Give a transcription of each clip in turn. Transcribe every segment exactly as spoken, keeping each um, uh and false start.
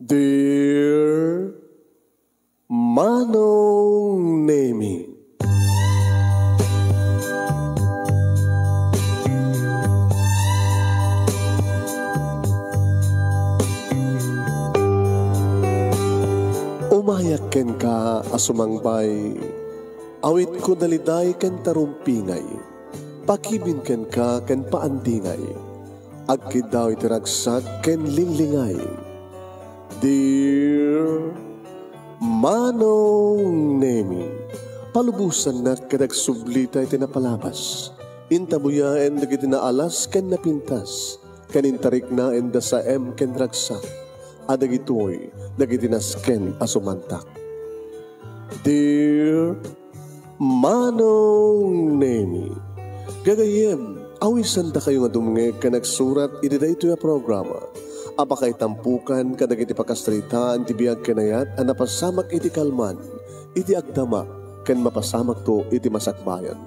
Dear Manong Nemi. Umayak kenka a sumangbay, awitko daliday ken tarumpingay, pakibin kenka ken paandingay, agkiddaw iti ragsak ken linglingay. Dear Manong Nemi, palubosannak ket agsublita iti napalabas. Intabuyaen dagiti naalas ken napintas, ken intariknaen da saem ken ragsak, a dagitoy dagiti nasken a sumantak. Dear Manong Nemi, gagayyem, awisandakayo nga dumngeg ken agsurat iti daytoy a programa a pakaitampokan kadagiti pakasaritaan ti biag ken ayat a napasamak iti kalman, iti agdama, ken mapasamakto iti masakbayan.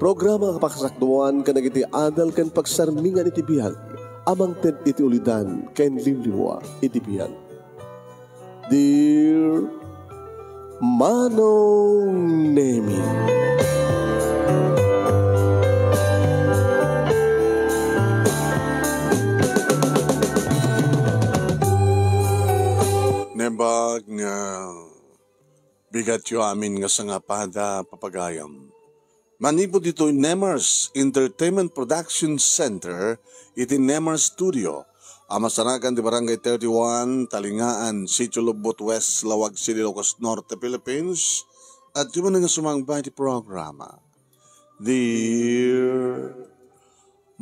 Programa a pakasakduan kadagiti adal ken pagsarmingan iti biag a mangted iti ulidan ken liwliwa iti biag. Dear Manong Nemi. Nembag nga bigatyo amin nga sangapada, papagayam. Manipud ditoy Nemers Entertainment Production Center iti Nemers Studio a masarakan ti Barangay thirty-one, Talingaan, Sitio Lobbot West, Laoag City, Ilocos Norte, Philippines, adtoy manen nga sumangbay ti programa. Dear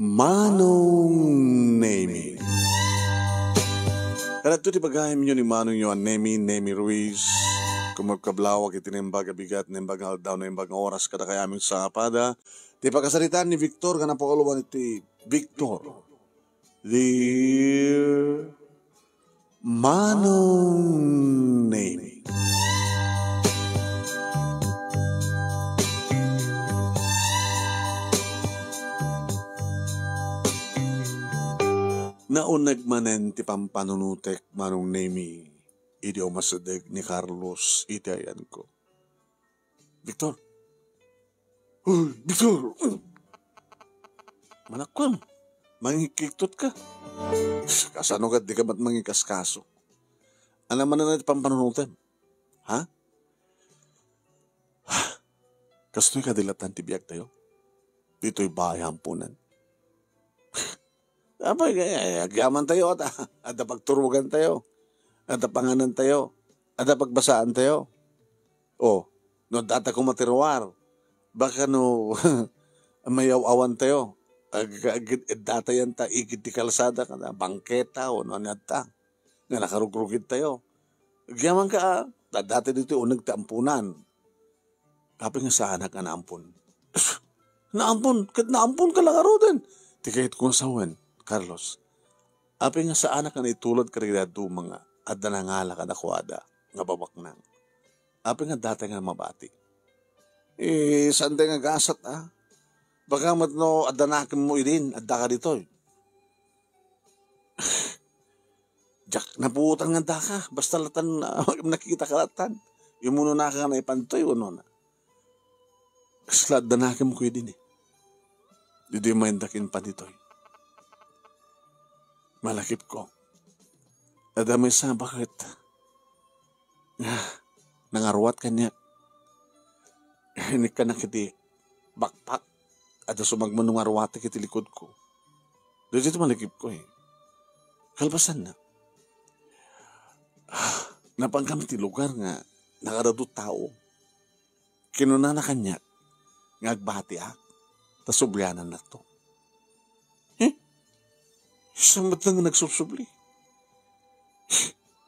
Manong Nemi. Kadagtoy ti pagayamyo ni manongyo a Nemi, Nemi Ruiz. Kumabkablawak iti naimbag a bigat, naimbag nga aldaw, naimbag nga oras kadakayo amin sangapada. Ti pakasaritaan ni Victor nga napauluan iti Victor. Dear Manong Nemi. Nauneg manen ti pampanunotek, Manong Nemi, idi umasideg ni Carlos iti ayanko. Victor. Uy, Victor! Manakkuam, mangikiktot ka. Kasano ket di ka met mangikaskaso? Ania manen ti pampanunotem? Ha? Kastoy kadi latta ti biagtayo? Ditoy baay a amponan. Apay, eh, agyamantayo, adda, adda pagturogantayo, adda panganantayo, adda pagbasaantayo. O, no addata koma ti ruar, baka no mayaw-awantayo, ag-, ag-, addatayanta igid ti kalsada, kada bangketa, o no ania ta, nga nakarugrugidtayo. Agyamanka, a, addata ditoy uneg ti amponan. Apay nga saanak a naampon? Naampon, ket naampon ka la ngaruden. Ti kayatko nga sawen, Carlos. Apay nga saanak a naitulad kadagiti dadduma nga adda nangala kadakuada nga babaknang? Apay nga addatayo nga mabati? Eh, saantay nga gasat, a? Baka met no adda nakemmo idin, addaka ditoy. Diak napuotan nga addaka, basta latan, a, nakitaka latan. Imunonaka nga naipantoy, unona. Kasla adda nakemko idin, e. Ditoy mayendak impan ditoy. Malakipko. Adda maysa a baket nga nangaruat kaniak. Inikkanak iti backpack. Adda sumagmamano nga aruatek iti likudko. Daytoy ti malakipko, e. Kalpasanna, napan kami ti lugar nga nagadu ti tao. Kinunana kaniak nga agbatiak, ta sublianannakto. E? Siak met nga nagsubsubli.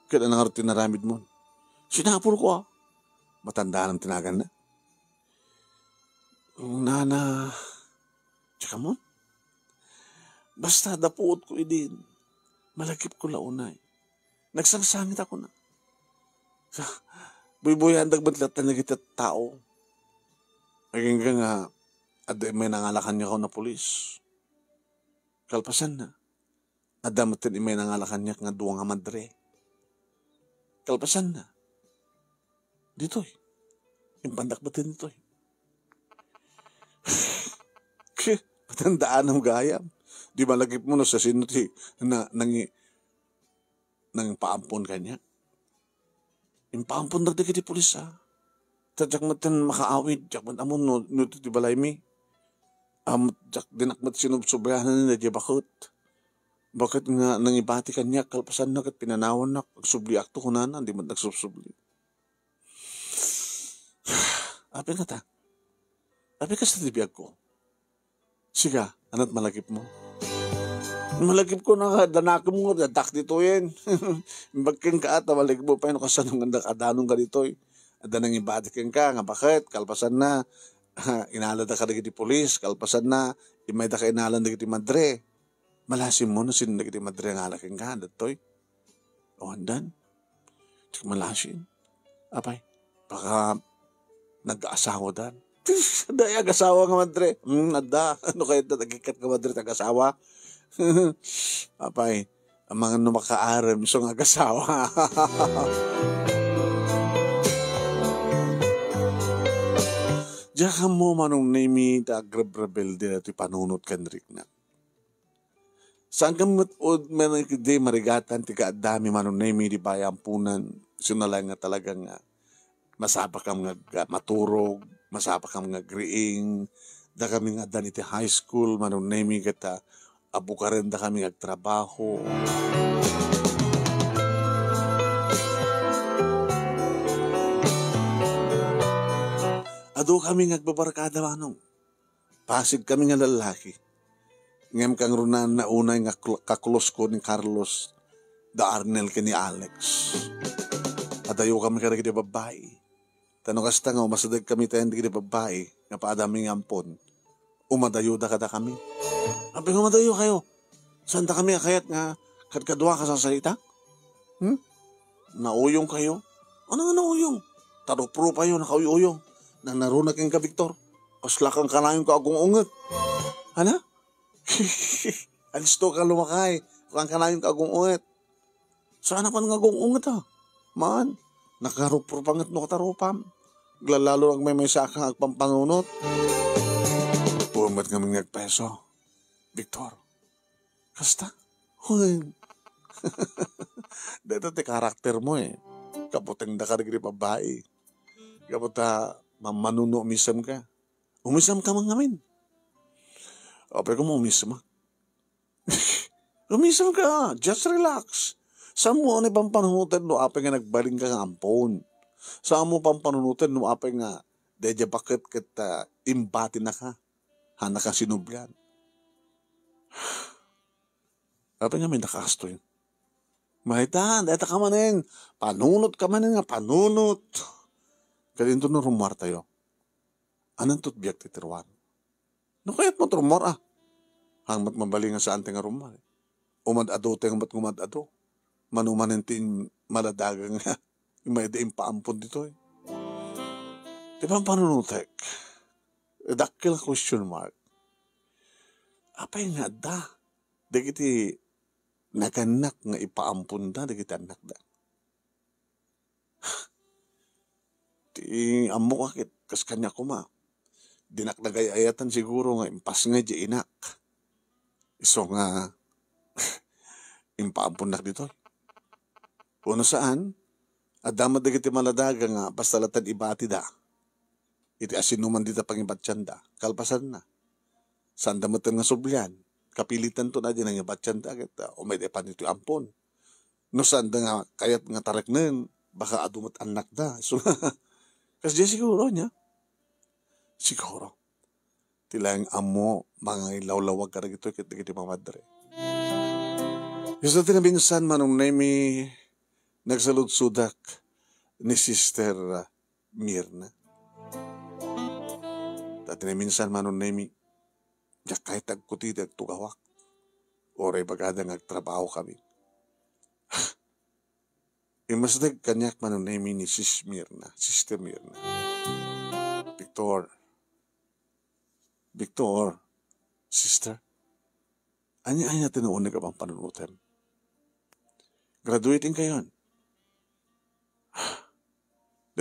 Ket ania ngarud ti inaramidmon? Sinapulko, a. Matandaanam ti naganna. Nana, tsaka mo? Basta, adda puotko idin. Malakipko la unay. Nagsangsangitak, kuna. Buybuyandak met latta dagiti tao. Agingga nga, adda immay nangala kaniak a pulis. Kalpasanna, adda met immay nangala kaniak nga dua nga madre. Kalpasanna, ditoy. Impannak met ditoy. Matandaan gayam. Di malagipmo no sasino ti na-, nangi-, nangipaampon kaniak. Impaampon dagiti pulis, a. Ta diak met makaawid, diak met ammo no, no ti balaymi. Am, diak, dinak met sinubsublianan daydiay baket. Baket nga nangibati kaniak, kalpasanna ket pinanawannak, agsubliakto kunana, di met nagsubsubli. Apay ngata? Apay kasta ti biagko? Sika, ania ti malagipmo? Malagipko nga danakemmo, addak ditoyen. Imbag kenka, a, ta malagipmo pay no kasano nga adda-, adanonka ditoy. Adda nangibati kenka nga baket, kalpasanna, inalada kadagiti pulis, kalpasanna, immaydaka inalan dagiti madre. Malasimmo no sino dagiti madre nga ala kenka, daytoy? O, andan? Diak malasim. Apay, baka nag-aasawadan. Adda agasawa nga madre. Hmm, adda. No kayatna, agikkat nga madre ti agasawa. Apay, amangan no makaarem isu nga agasawa. Diak ammo, Manong Nemi, ta agrebrebelde daytoy panunot ken riknak. Saan kami met, ud, man iti marigatan ti kaaddami, Manong Nemi, idi amponan, isu laeng nga talaga nga masapakam nga ag-, maturog, masapakam nga agriing, dakami nga addan iti high school, Manong Nemi, ket, a, abukarendakami nga agtrabaho. Adu kami nga agbabarkada, Manong. Pasig kami nga lallaki. Ngem kangrunaan na unay nga kl-, kaklosko ni Carlos, da Arnel ken ni Alex. Adayo kami kadagiti babbai. Ta no kasta nga umasideg kami tayen dagiti babbai nga paadami nga ampon, umadayoda kadakami. Apay nga umadayokayo? Saandakami a kayat nga kadkadua a kasasaitak? Hmm? Nauyongkayo? Ania nga nauyong? Taruprupayo, nakauy-uyong. Nanaruna kenka, Victor. Kasla kangkanayonka agung-unget. Ania? Alistoka lumakay. Kangkanayonka agung-unget. Saanak man nga agung-unget, a. Man, nakaruprupanget no katarupam. Aglalalo nga agmaymaysaka nga agpampanunot. Umet ngamin nga agpeso. Victor, kasta? Wen. Dayta ti karaktermo, e. Kaputengda kadagiti babbai. Gapu ta mammanuno umisemka. Umisemka man ngamin. Apay koma umisemak? Umisemka, just relax. Saanmo unay pampanunoten no apay nga nagbalinka nga ampon. Saanmo pampanunoten no apay nga daydiay baket ket, a, imbatinaka. Haannaka sinublian. Apay ngamin a kastoy? Mayta, daytaka manen. Panunotka manen nga panunot. Ket inton no rummuartayo, ananto ti biag ti tiruan? No kayatmo ti rummuar, a. Haan met mabalin nga saantayo nga rummuar, e. Umad-ado tayo met nga umad-ado. Mano manen ti in-, maladaga nga immayda impaampon ditoy. Ti pampanunotek, dakkel a question mark. Apay nga adda dagiti nagannak nga ipaamponda dagiti annakda? Ti ammok a ket kas kaniak koma. Dinak nagay-ayatan siguro nga impasngay diay inak. Isu nga impaamponnak ditoy. Wenno saan, adda met dagiti maladaga nga basta latta ibatida iti asinoman dita pangibatianda, kalpasanna. Saanda metten nga sublian. Kapilitanto na diay nangibatianda ket, a, umayda pan iti ampon. No saanda nga kayat nga tareknen, baka adu met annakda. So, kasdiay siguro, ania? Siguro. Ti laeng ammo, mangangilawlawag kadagitoy ket dagiti mamadre. Isu ti naminsan, Manong Nemi, nagsaludsodak ni Sister Mirna. Ta ti naminsan, Manong Nemi, diak kayat agkuti ti agtugawak. Uray bagada nga agtrabaho kami. Immasideg kaniak, Manong Nemi, ni Sis Mirna, Sister Mirna. Victor, Victor, Sister, ania, ania ti nauneg a pampanunotem? Graduating kayon.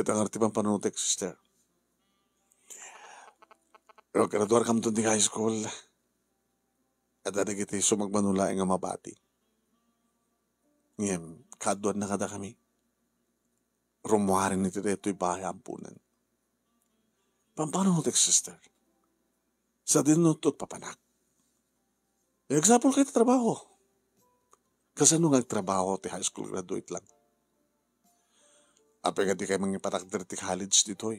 Ita ngarud ti pampanunotek, sister. Graduarkamto ti high school. Adda dagiti sumagmamano laeng nga mabati. Ngem, kaaduanna kadakami. Rummuaren iti daytoy bahay a amponan. Pampanunotek, sister. Sadino ti papanak? Example kay ti trabaho. Kasano nga agtrabaho ti high school graduate lang? Apay nga dikay mangipatakder ti college ditoy?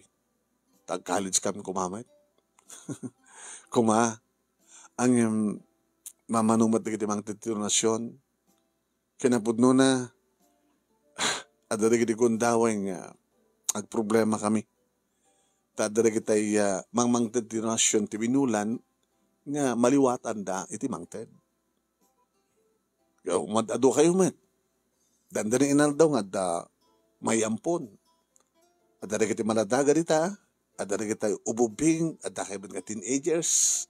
Tag-college kam koma met. Koma, ngem, mamano met dagiti mangted ti donasyon. Kinapudnona, adda dagiti gundaway nga agproblema kami. Ta adda dagiti, ah, mangmangted ti donasyon ti binulan nga maliwatanda iti mangted. Mad-adu kayo met. Dandani inaldaw nga adda maiampon. Adda dagiti maladaga dita, adda dagiti ububing, adda kayo met nga teenagers.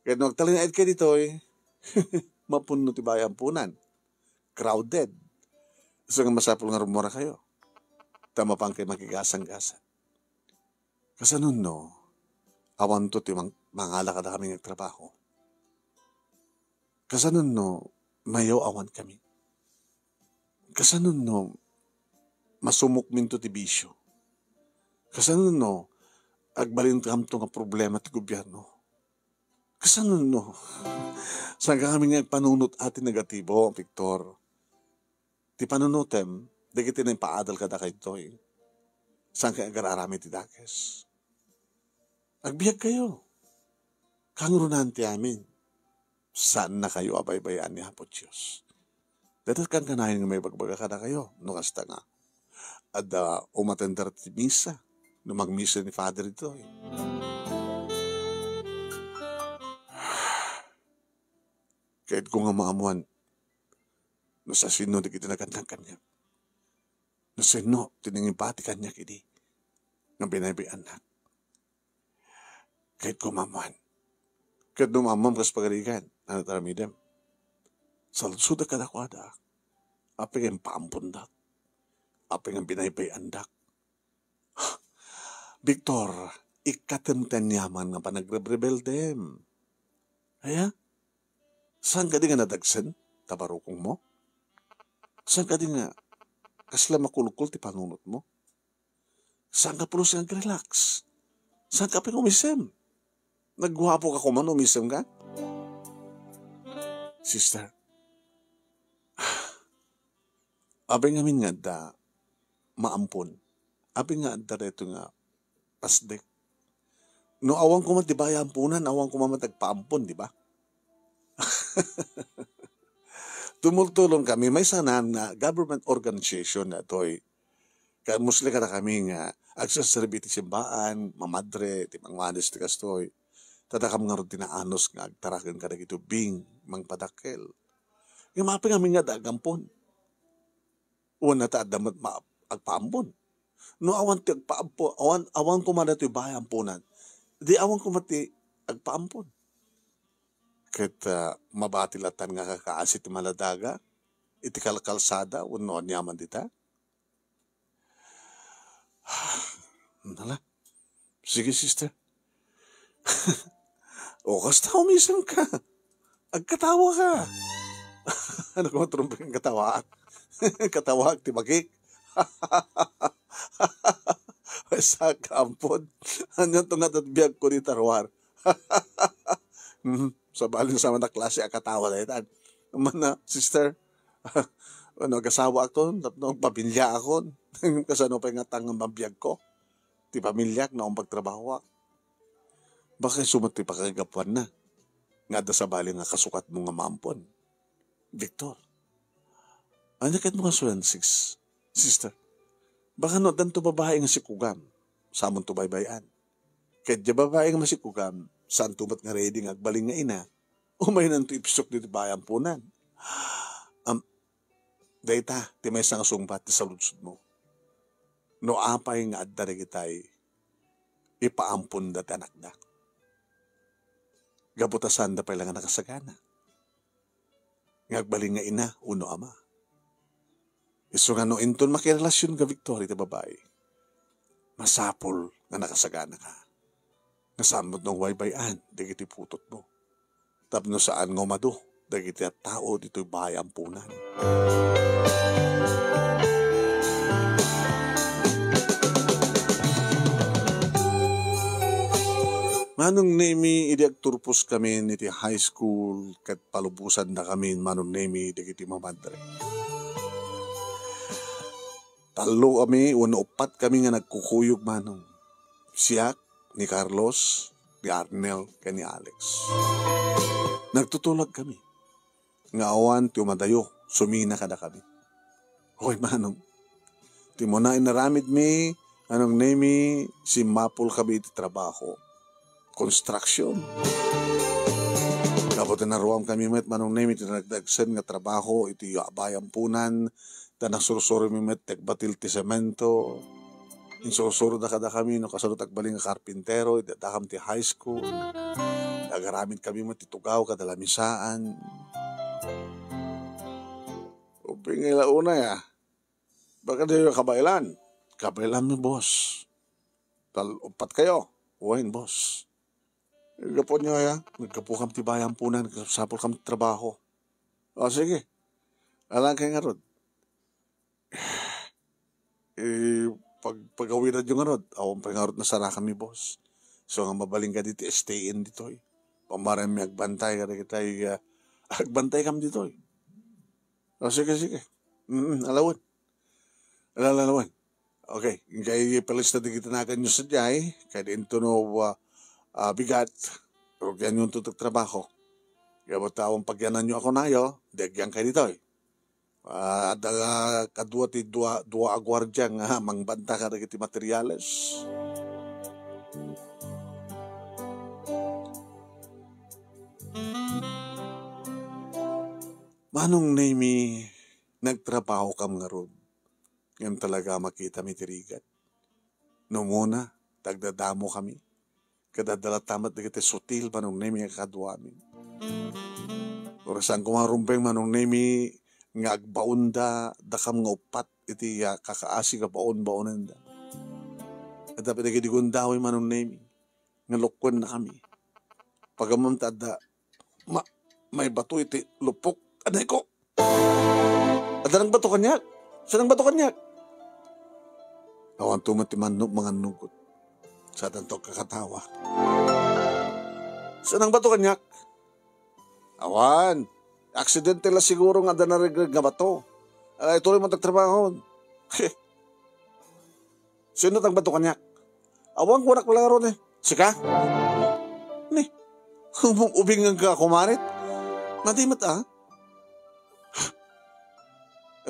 Kaya no agtalinaed kayo ditoy, mapunno ti bahay ampunan. Crowded. So nga masapul nga rummuar kayo. Ta mapan kayo makigasang-gasa. Kasano no, awanto ti mang-, mangala kadakami nga agtrabaho? Kasano no, mayaw-awan kami? Kasano no, masumukminto ti bisio? Kasano no, agbalinkamto nga problema ti gobierno? Kasano no, saan kami nga agpanunot a ti negatibo, Victor? Ti panunotem, dagiti naipaadal kadakayo ditoy. Saan kayo agar-aramid ti dakes? Agbiag kayo. Kangrunaan ti amin. Saanna kayo a baybay-an ni Apo Dios. Dayta kankanayon nga maibagbaga kadakayo, no kasta nga adda umatender ti misa, no magmisa ni Father ditoy. Kayatko nga maammuan no sasino dagiti nagannag kaniak. No sino ti nangibati kaniak idi nga binaybay-annak. Kayatko maammuan. Ket no maammuam kas pagarigan, ano ti aramidem? Saludsodak kadakuada. Apay nga impaampondak? Apay nga binaybay-andak? Victor, ikkatem ti aniaman nga panagrebrebeldem. Aya? Saan kadi nga nadagsen ta barukongmo? Saan kadi nga kasla makulkol ti panunotmo? Saan ka pulos nga agrelax? Saan ka pay umisem? Nagguapo ka koma no umisem ka? Sister, apay ngamin nga adda maampon? Apay nga adda daytoy nga pasdek? No awan koma ti bahay amponan, awan koma met agpaampon, di ba? Tumultulong kami, maysa nga government organization daytoy. Kaya mostly kadakami nga agserserbi ti simbaan, mamadre, ti mangmanes ti kastoy. Ta dakam ngarud ti naanus nga agtaraken kadagiti ubbing, mangpadakkel. Ngem apay ngamin nga adda agampon? Wen ta adda met ma-, agpaampon. No awan ti agpaampo-, awan, awan koma daytoy bahay amponan, di awan koma ti agpaampon. Ket, ah, mabati latta nga kakaasi ti maladaga iti kalkalsada wenno aniaman dita. Nala. Sige, sister. O, kasta umisem ka. Agkatawa ka. Ano ka matrumpi kang katawaak? Katawaak ti bagik. Ay, saka ampon. Ania to nga datbiag ko di tarwar. Mhm. Sabali sa man a klase a katawa daytan. Mana, sister, ano, agasawaak to, tapno pamilyaakon. Kasano pay nga tangan mabiag ko? Ti pamilyak, no, ang pagtrabahoak. Baka isu met ti pakagapuanna nga adda sabali nga kasukatmo nga maampon. Victor, ania ket mo nga suyan, sis-, sister? Baka no addanto babae nga sikugam, samonto baybay-an. Ket diay babae nga masikugam, saanto met nga ready nga agbalin nga ina, umaynanto ipsuk ditoy bahay amponan. Am, dayta ti maysa nga sungbat ti saludsodmo. No apay nga adda dagitay ipaamponda ti anakda? Gapu ta saanda pay la nga nakasagana nga agbalin nga ina wenno ama. Isu nga no inton makirelasyon ka, Victor, iti babai, masapul nga nakasaganaka. Nga saan met nga ubaybay-an dagiti putotmo tapno saan nga umadu dagiti tattao ditoy bayampunan. Manong Nemi, idi agturpos kami iti high school ket palubosanda kami, Manong Nemi, dagiti mamadre. Tallo kami wenno uppat kami nga nagkukuyog, Manong. Siak, ni Carlos, ni Arnel, ken ni Alex. Nagtutulag kami nga awan ti umadayo sumina kadakami. Hoy, Manong, ti umuna inaramidmi, Manong Nemi, simmapul kami iti trabaho. Construction. Gapu ta naruam kami met, Manong Nemi, ti nagdagsen nga trabaho iti bayampunan, ta nasursuro mi met ti agbatil ti semento. Insursuroda kadakami no kasano ti agbalin nga karpintero iti addakami ti high school. Agaramid kami met ti tugaw kada lamisaan. Ubing ila unay, a. Baka diyo kabaelan? Kabaelanmi, boss. Tal-, uppat kayo? Wen, boss. Gapu niyo, ya? Naggapu kam ti bayampunan, sapul kam ti trabaho. O, sige. Alang kay ngarud. Eh, pag-, pagawidan yo ngarud, awan pay ngarud nasara kami, boss. So nga mabalin ka ditoy, stay in ditoy. Pammaram mi agbantay kadagitay, ah, agbantay kam ditoy. O, sige, sige. Mm, alawen. Ala, ala, alawen. Okay, kay palista dagiti naganyo sadiay, kay di intono, ah, ah, bigat. Rugian yo inton ti trabaho. Kaya ba't awan pagyananyo ako nayo, di agyan kay ditoy. Ah, adda kadua ti dua, dua a guardia nga mangbanta kadagiti materiales. Manong Nemi, nagtrabaho kam ngarud. Ngem talaga makitami ti rigat. No umuna, tagdadamo kami. Ket adda latta met dagiti sutil, Manong Nemi, nga kaduamin. Ura saan koma rumbeng, Manong Nemi, nga agbaonda dakam nga uppat iti, ah, kakaasi nga baon-baonenda. Adda pay dagiti gundaway, Manong Nemi, nga lukkuenna kami. Pagammem ta adda ma-, maibato iti lupok. Anay ko! Adda nangbato kaniak? Saan nangbato kaniak? Awanto met ti manno-, mangannugot. Sadanto kakatawa. Saan nangbato kaniak? Awan. Aksidente la siguro nga adda naregreg nga bato. Ay, tuloy mo tagtrabaho. Sino tangbato kaniak? Awan, kunak pala ngarud, eh. Sika? Ni, um-, ubing nga kumarit. Nadimat, ah.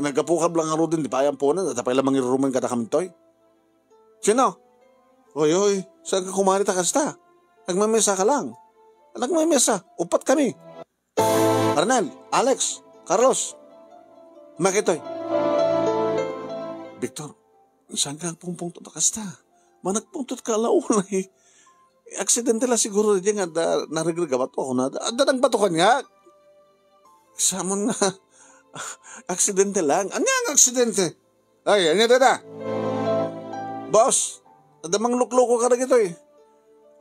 Naggapu ka lang ngarud din, di pa ayam punan, at apay lamang iruruman kada kami toy. Sino? Oy, oy, saan ka kumarit a kasta? Nagmamesa ka lang. Nagmamesa, upat kami. Arnel, Alex, Carlos, makitoy. Victor, saan ka agpungpungtot a kasta? Managpungtot ka ala unay. Aksidente la siguro diay nga adda naregreg a bato, ako na, adda nagbato kaniak. Samon nga, aksidente lang. Ania nga aksidente? Ay, ania dada? Boss, adda manglukloko kadagitoy.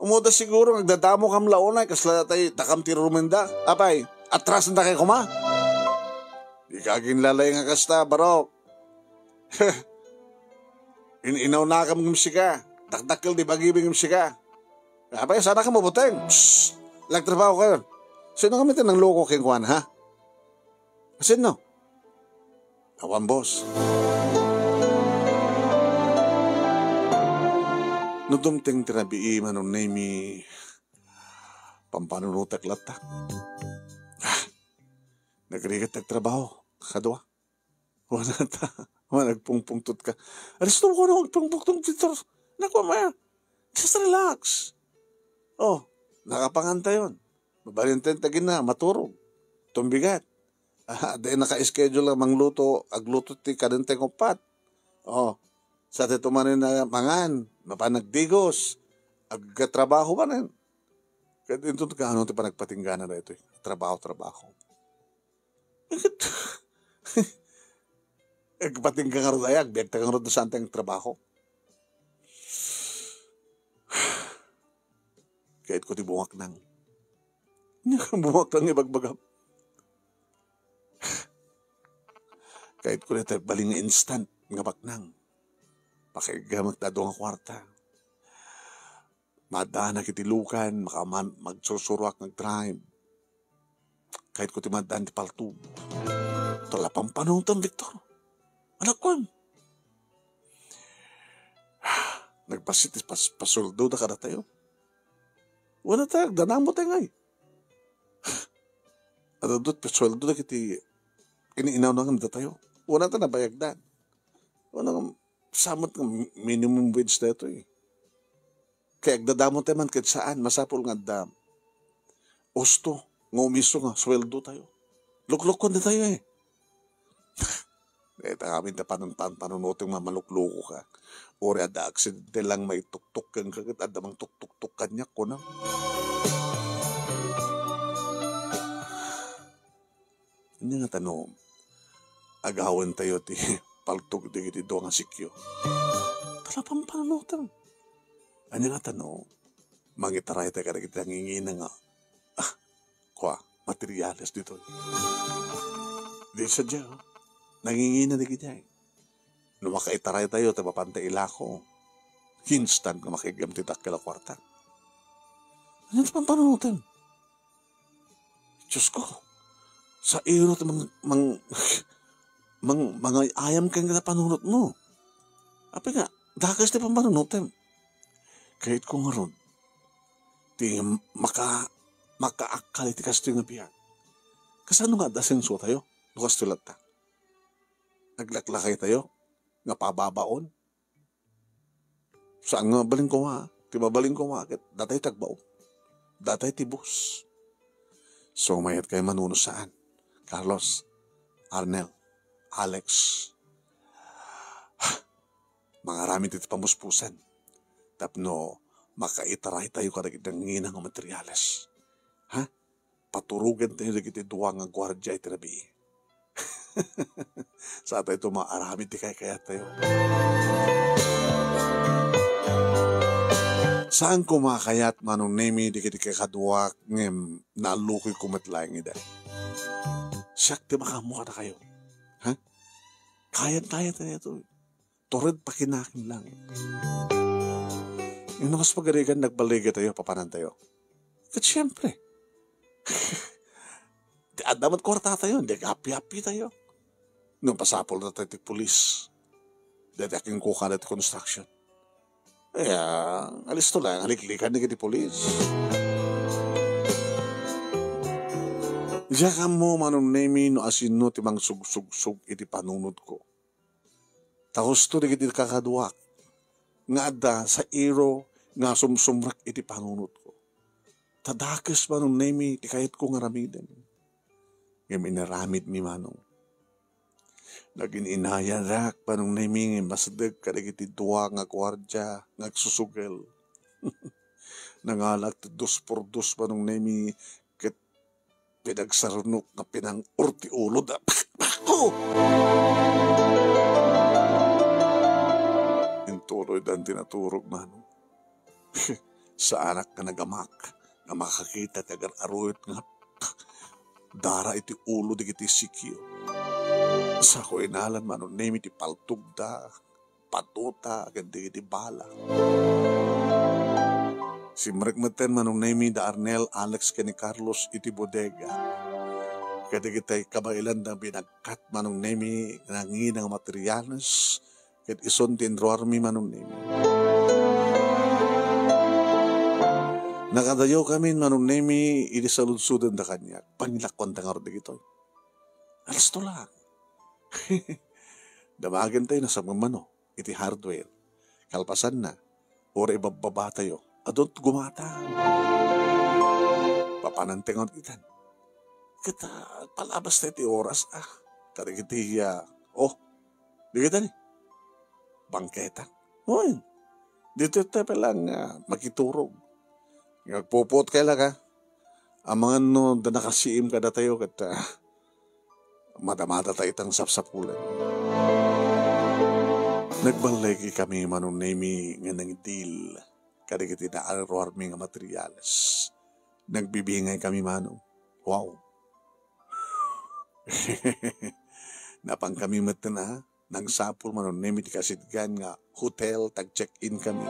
Umuda siguro nga agdadamo kam la unay, kasla tay takam ti rumenda. Apay, atrasan da kay kuma? Di ka aginlalay nga kasta, barok. In-inaw nakam ngem sika. Dakdakkel di bagibing ngem sika. Apay, sana ka mabuteng. Psst! Nagtrabaho kayo. Sino kami ti nangloko kenkuan, ha? Sino? Awan, boss. No dumteng ti rabii, Manong Nemi, pampanunotek latta. Ah, nagrigat ti agtrabaho, kadua. Wala ta. Wala, nagpungpungtot ka. Alis to ko na, nagpungpungtot, Victor. Naku, ma. Just relax. Oh, nakapangan tayon. Mabalinten tagina, maturog. Tumbigat. Ah, di naka-schedule nga mangluto, agluto ti kadenteng upat. Oh, sa ti tumanin na mangan, mapan nagdigos, agtrabaho manen. Ket inton kaano ti panagpatinggana daytoy? Trabaho, trabaho. Agpatingga ngarud aya, agbiagta ngarud no saan ti agtrabaho. Kayatko ti bumaknang. Ania nga bumaknang nga ibagbagam? Kayatko dayta agbalin nga instant nga baknang. Pakaigamek ta adu nga kuarta. Maaddanak iti lukan, makaman, magsursuroak nga agdrive. Kayatko ti maaddan ti paltog. Talapampanutem, Victor. Anakon. Nagpasiti pas-, pasueldoda kadatayo. Wala ta, agdadamo tayo ngay. Adadot pasueldo dagiti ini-inaw na nga datayo. Wala ta nabayagdan. Wala nga, samot nga minimum wage na ito eh. Kaya agdadamo tayo man ket saan, masapul nga adda usto nga umiso nga sueldo tayo. Luklukkon tayo eh. Dayta ngamin ta panun-, pan-, panunutem nga malukluko ka. Uray adda aksidente lang maituktok kenka ket adda mangtuktuktok kaniak, kunam. Ania nga tano, agawen tayo ti paltog dagiti dua nga sikyo. Talapampanunotem. Ania nga tano, mangitaray tayo kadagiti nangingina nga, ah, kua, materiales ditoy. Di sadia, oh. Nangingina dagiti ay. No makaitaray tayo, ta mapanta ilako. Instant nga makaiggam ti dakkel a kuarta. Ania ti pampanunotem? Diyos ko, sairo ti mang-, mang-, mang-, mangay-ayam ken nga panunot mo. Apay nga, dakes ti pampanunotem. Kayatko ngarud, ti maka-, makaakkal iti kastoy nga biag. Kasano nga adda senso tayo? No kastoy latta. Naglaklakay tayo nga pababaon. Saan nga mabalin koma? Ti mabalin koma, ket datay ti agbao. Datay ti bus. So, mayat kayo manuno saan? Carlos, Arnel, Alex, mangaramid iti pamuspusan. Tapno makaitaray tayo kadagiti nangina nga materiales. Ha? Paturogen tayo dagiti dua nga guardia iti rabii. Sa tayo maaramid ti kaykayat tayo. Saan ko makayat, Manong Nemi, dagiti kakaduak ngem naallukoy ko met laeng ida. Siak ti makaammo kadakayo. Ha? Kayat-kayat tayo to. Tured pakinakin lang. Yung nakas pagarigan, nagbaligay tayo, papanan tayo. Ket siyempre, ti adda met kuarta tayo, di api-api tayo. No, pasapul na tayo ti pulis. Dati aking kuka na ti construction. Kaya, alisto lang, haliklikan ni ti pulis. Diak ammo, Manong Nemi, no asino ti mangsugsugsug iti panunot ko. Ta husto dagiti kakaduak nga adda sairo nga sumsumrek iti panunotko. Ta dakes, Manong Nemi, ti kayatko nga aramiden. Ngem inaramidmi, Manong. Nagin-inayarak, Manong Nemi, ngem masdek kadagiti dua nga guardia nga agsusugel. Nangalak ti dos por dos, Manong Nemi, ket pinagsarnok nga pinang-or ti uloda. Oh! Intuloydan ti naturog, Manong. Saanak nga nagamak nga makakita ti agar-aruyot nga dara iti ulo dagiti sikyo. Sako inalan, Manong Nemi, ti paltogda, patota, ken dagiti bala. Simrek metten, Manong Nemi, da Arnel, Alex, ken ni Carlos iti bodega. Kadagiti kabaelan da binagkat, Manong Nemi, nangina nga materiales, ket isun ti inruarmi, Manong Nemi. Nakadayo kami, Manong Nemi, idi saludsoden da kaniak. Pangilakuan da ngarud dagitoy. Alisto lang. Damagen tayo na sa mamano iti hardware. Kalpasanna, uray ibabbaba tayo, adun ti gumatang. Papanan ti ngarud itan. Ket, ah, palabas tayo ti oras, ah. Kadagiti, ah, oh, di kita ni. Bangketa. Oy, dito tayo pa lang, ah, makiturog. Nga agpupot kayo lang, ah. Amangan no, da nakasiim kadatayo, ket, ah, madamada tayo itang sapsapulan. Nagbalay kami, Manong Nemi, nga nangdil. kadagiti naaruarmi nga materials. Nagbibingay kami, Manong. Wow. Napan kami metten, a. Nangsapul, Manong Nemi, ti kasidgan nga hotel, tag-check-in kami.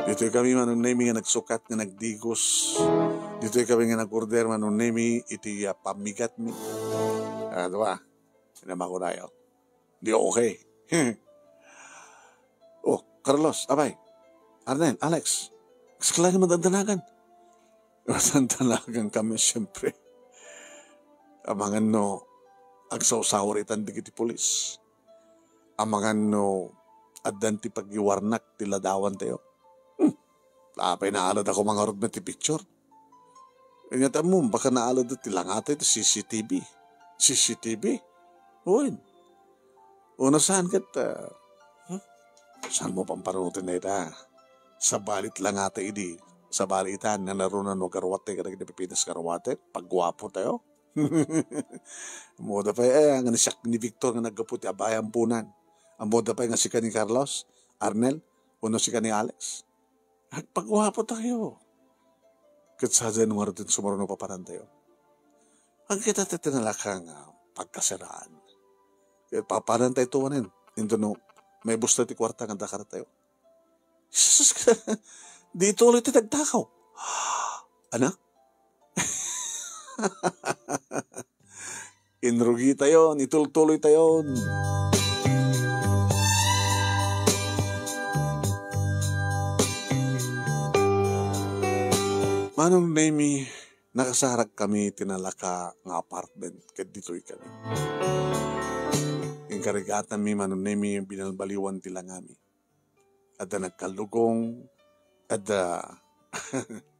Ditoy kami, Manong Nemi, nga nagsukat nga nagdigos. Ditoy kami nga nag-order, Manong Nemi, iti, a, pammigatmi. A, diba? Sinamakonayo. Di okay. Oh, Carlos, abay. Arnel, Alex, kasla nga madandanagan. Madandanagan kami, siyempre. Amangan no agsawsaw itan dagiti pulis. Amangan no addan ti pagiwarnak ti ladawantayo. Hmm. Apay naalad ako mangarud met ti picture. Inyat mo, baka naalad ti langata iti C C T V. C C T V? Uy. Una saan ket, ah, hmm? Saan mo pamparutin na ita? Sabali langata idi. Sabali itan, nga naruna no garuat tayo, kadagiti Pilipinas garuat tayo. Pagguapo tayo. Moda pa, eh, nga ni siak ni Victor nga naggapu ti abayan punan. Ang moda pa nga sika ni Carlos, Arnel, uno sika ni Alex. Agpagwapo tayo. Ket sadino nga rudin sumaruno papanan tayo. Ang kita ti tinalakang, ah, pagkasiraan. Ket papanan tayo tuwanen. Into no, may busta ti kwarta nga dakar tayo. Jesus, di tuloy ti nagtakaw. Anak? Inrugi tayo, nitultuloy tayo. Manong Nemi, nakasarak kami ti nalaka nga apartment ket ditoy kami. Inkarigatanmi, Manong Nemi, binalbaliwan ti langami. Adda nagkallugong, adda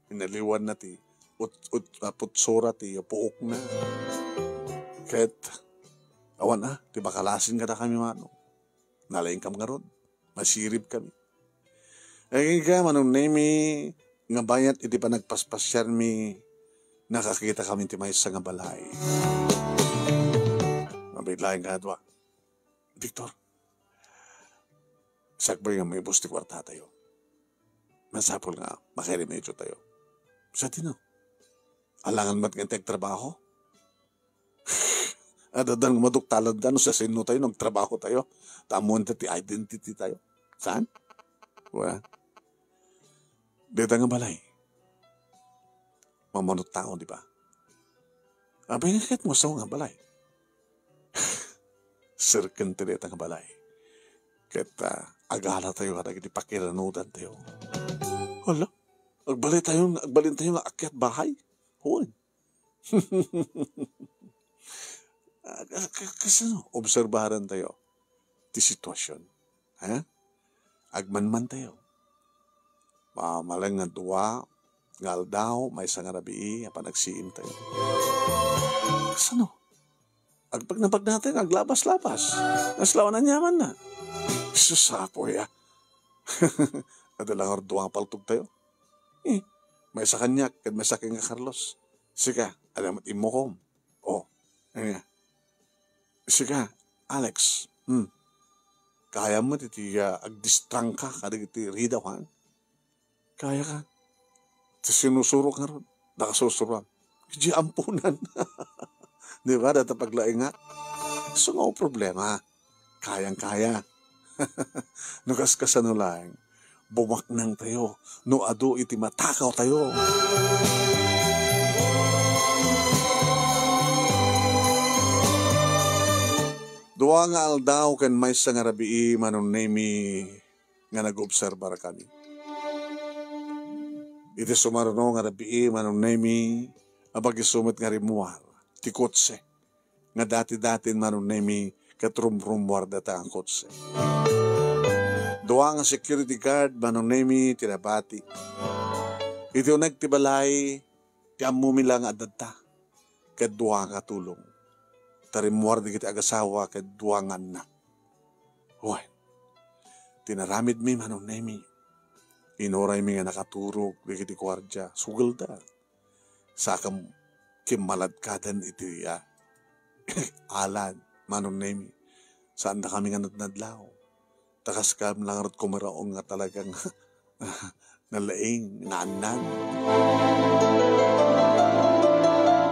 inaliwanna ti ut-, ut-, ah, putsura ti puokna. Ket awan a, ti bakalasin kadakami, Manong. Nalaingkam ngarud, masirib kami. Agingga, Manong Nemi, nga bayat iti panagpaspasiarmi, nakakita kami ti maysa nga balay. Mabiit laeng nga adua. Victor, sakbay nga maibus ti kwarta tayo. Masapul nga makiremedyo tayo. Sadino? Alangan met nga ti agtrabaho? Addan nga maduktalan da no sasino tayo, nagtrabaho tayo. Ta ammoen ta ti identity tayo. Saan? Wa. Deta nga balay. Mamanot taon, di ba? Abay nga ket mo nga balay. Serken ti deta nga balay. Ket, ah, agala tayo kadagiti pakiranudan tayo. Hala, agbalin tayo, agbalin tayo nga akyat bahay. Hoy. Ah, ka-, ka-, kasano? Obserbaran tayo ti sitwasyon. Ha? Agmanman tayo. Ma-, maleng nga dua nga aldaw, maysa nga rabii, apan agsiim tayo. Kasano? Agpagnapagna tayo nga aglabas-labas. Naslawan a niaman na. Sus, apo ya. Adda lang dua nga paltog tayo. Eh, maysa kaniak, ket maysa ken nga Carlos. Sika, adda met immokom. Oh, ania? Sika, Alex. Hmm. Kayam met iti, ah, agdistrangka kadagiti ridaw, ha? Kaya ka? Ti sinusurok ngarud, nakasusuram. Di ampunan. Di ba, data paglaing nga? So, nga problema. Kayang-kaya. No kaskasano laeng, bumaknang tayo no adu iti matakaw tayo. Dua nga aldaw ken maysa nga rabii, Manong Nemi, nga nag-obserbar kami. Iti sumaruno nga rabii, Manong Nemi, a pag-isu met nga rimmuar ti kotse nga dati-datin Manong Nemi ket rumrummuar data nga kotse. Dua nga security guard Manong Nemi ti nabati. Iti uneg ti balay, ti ammomi la nga adda, ket dua nga katulong. Ta rimmuar dagiti agasawa ket dua nga annak. Wen, ti naramidmi Manong Nemi, inuraymi nga nakaturog dagiti guardia, sugelda. Sakem kimmaladkadan iti, ah, alad, Manong Nemi. Saandakami nga nadnadlaw. Kaskam lang rut kumaraong nga talagang nalaing, naannan.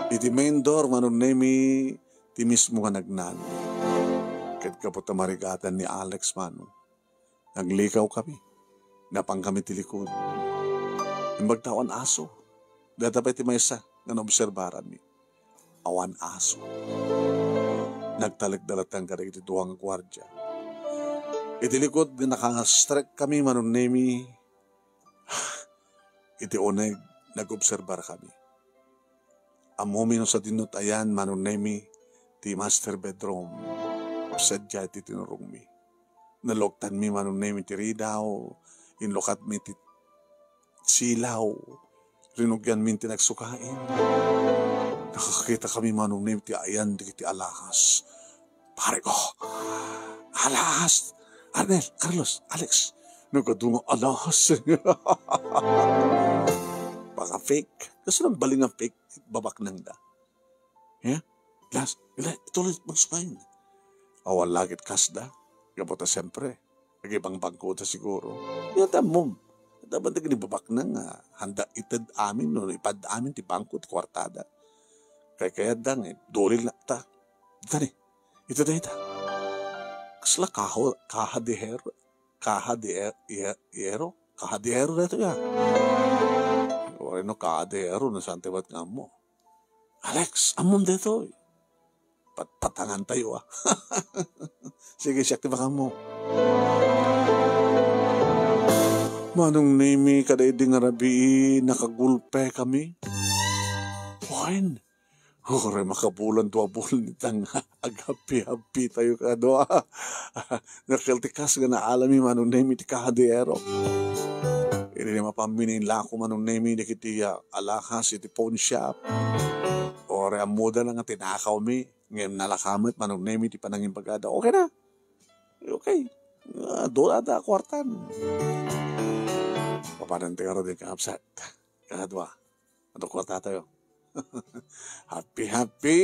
Iti main door, Manong Nemi, ti mismo nga nagnan. Ket gapu ta marigatan ni Alex, Manong, naglikaw kami. Napan kami ti likud. Imbag ta awan aso. Dayta pay ti maysa nga naobserbaranmi. Awan aso. Nagtalek da latta kadagiti dua nga guardia. Iti likud nga nakastrek kami, Manong Nemi, iti uneg, nag-obserbar kami. Ammomi no sadino ti ayan, Manong Nemi, ti master bedroom. Sadiay ti tinurongmi. Naluktanmi, Manong Nemi, ti ridaw, inlukatmi ti silaw. Rinugianmi ti nagsukaen. Nakakita kami, Manong Nemi, ti ayan dagiti alahas. Pare ko, alahas! Arnel, Carlos, Alex, nagadu nga alahas. Baka fake. Kasu nang bali nga fake, babaknang da. Ya? Las, ila, ituloy, magsukain. Awan lakit kasda. Gapu ta siyempre, nagibangbangko ta siguro. Ya, tamom. Dapat naging babaknang nga handa ited amin, no, ipad amin ti bangko, ti kuartada. Kay kayat da nga, dulil na ta. Dani, ito da ita. Kasla kaho, kaha de hero, kaha de e-, e-, hero, kaha de hero da ito ya. Wala no kaha de hero, no, santibat nga mo. Alex, ammom daytoy. Patpatangan tayo, ah. Sige, siak ti bakam mo. Manong Nemi, kada idi nga rabii, nakagulpe kami. Wen, uray makabulan dua bulan itang aghappy-happy tayo kadua. Nakaltikas nga naalami, Manong Nemi, ti kahadero. Idi mapamminin lako, Manong Nemi, dagiti, ah, alahas iti pawn shop. Uray ammoda na nga tinakawmi, ngem nalaka met, Manong Nemi, ti panangimbagada. Okay na. Okay. Ah, dula da kuartan. Papanan ti ngarud, kangabsat. Kadua. Adu kuarta tayo. Happy, happy!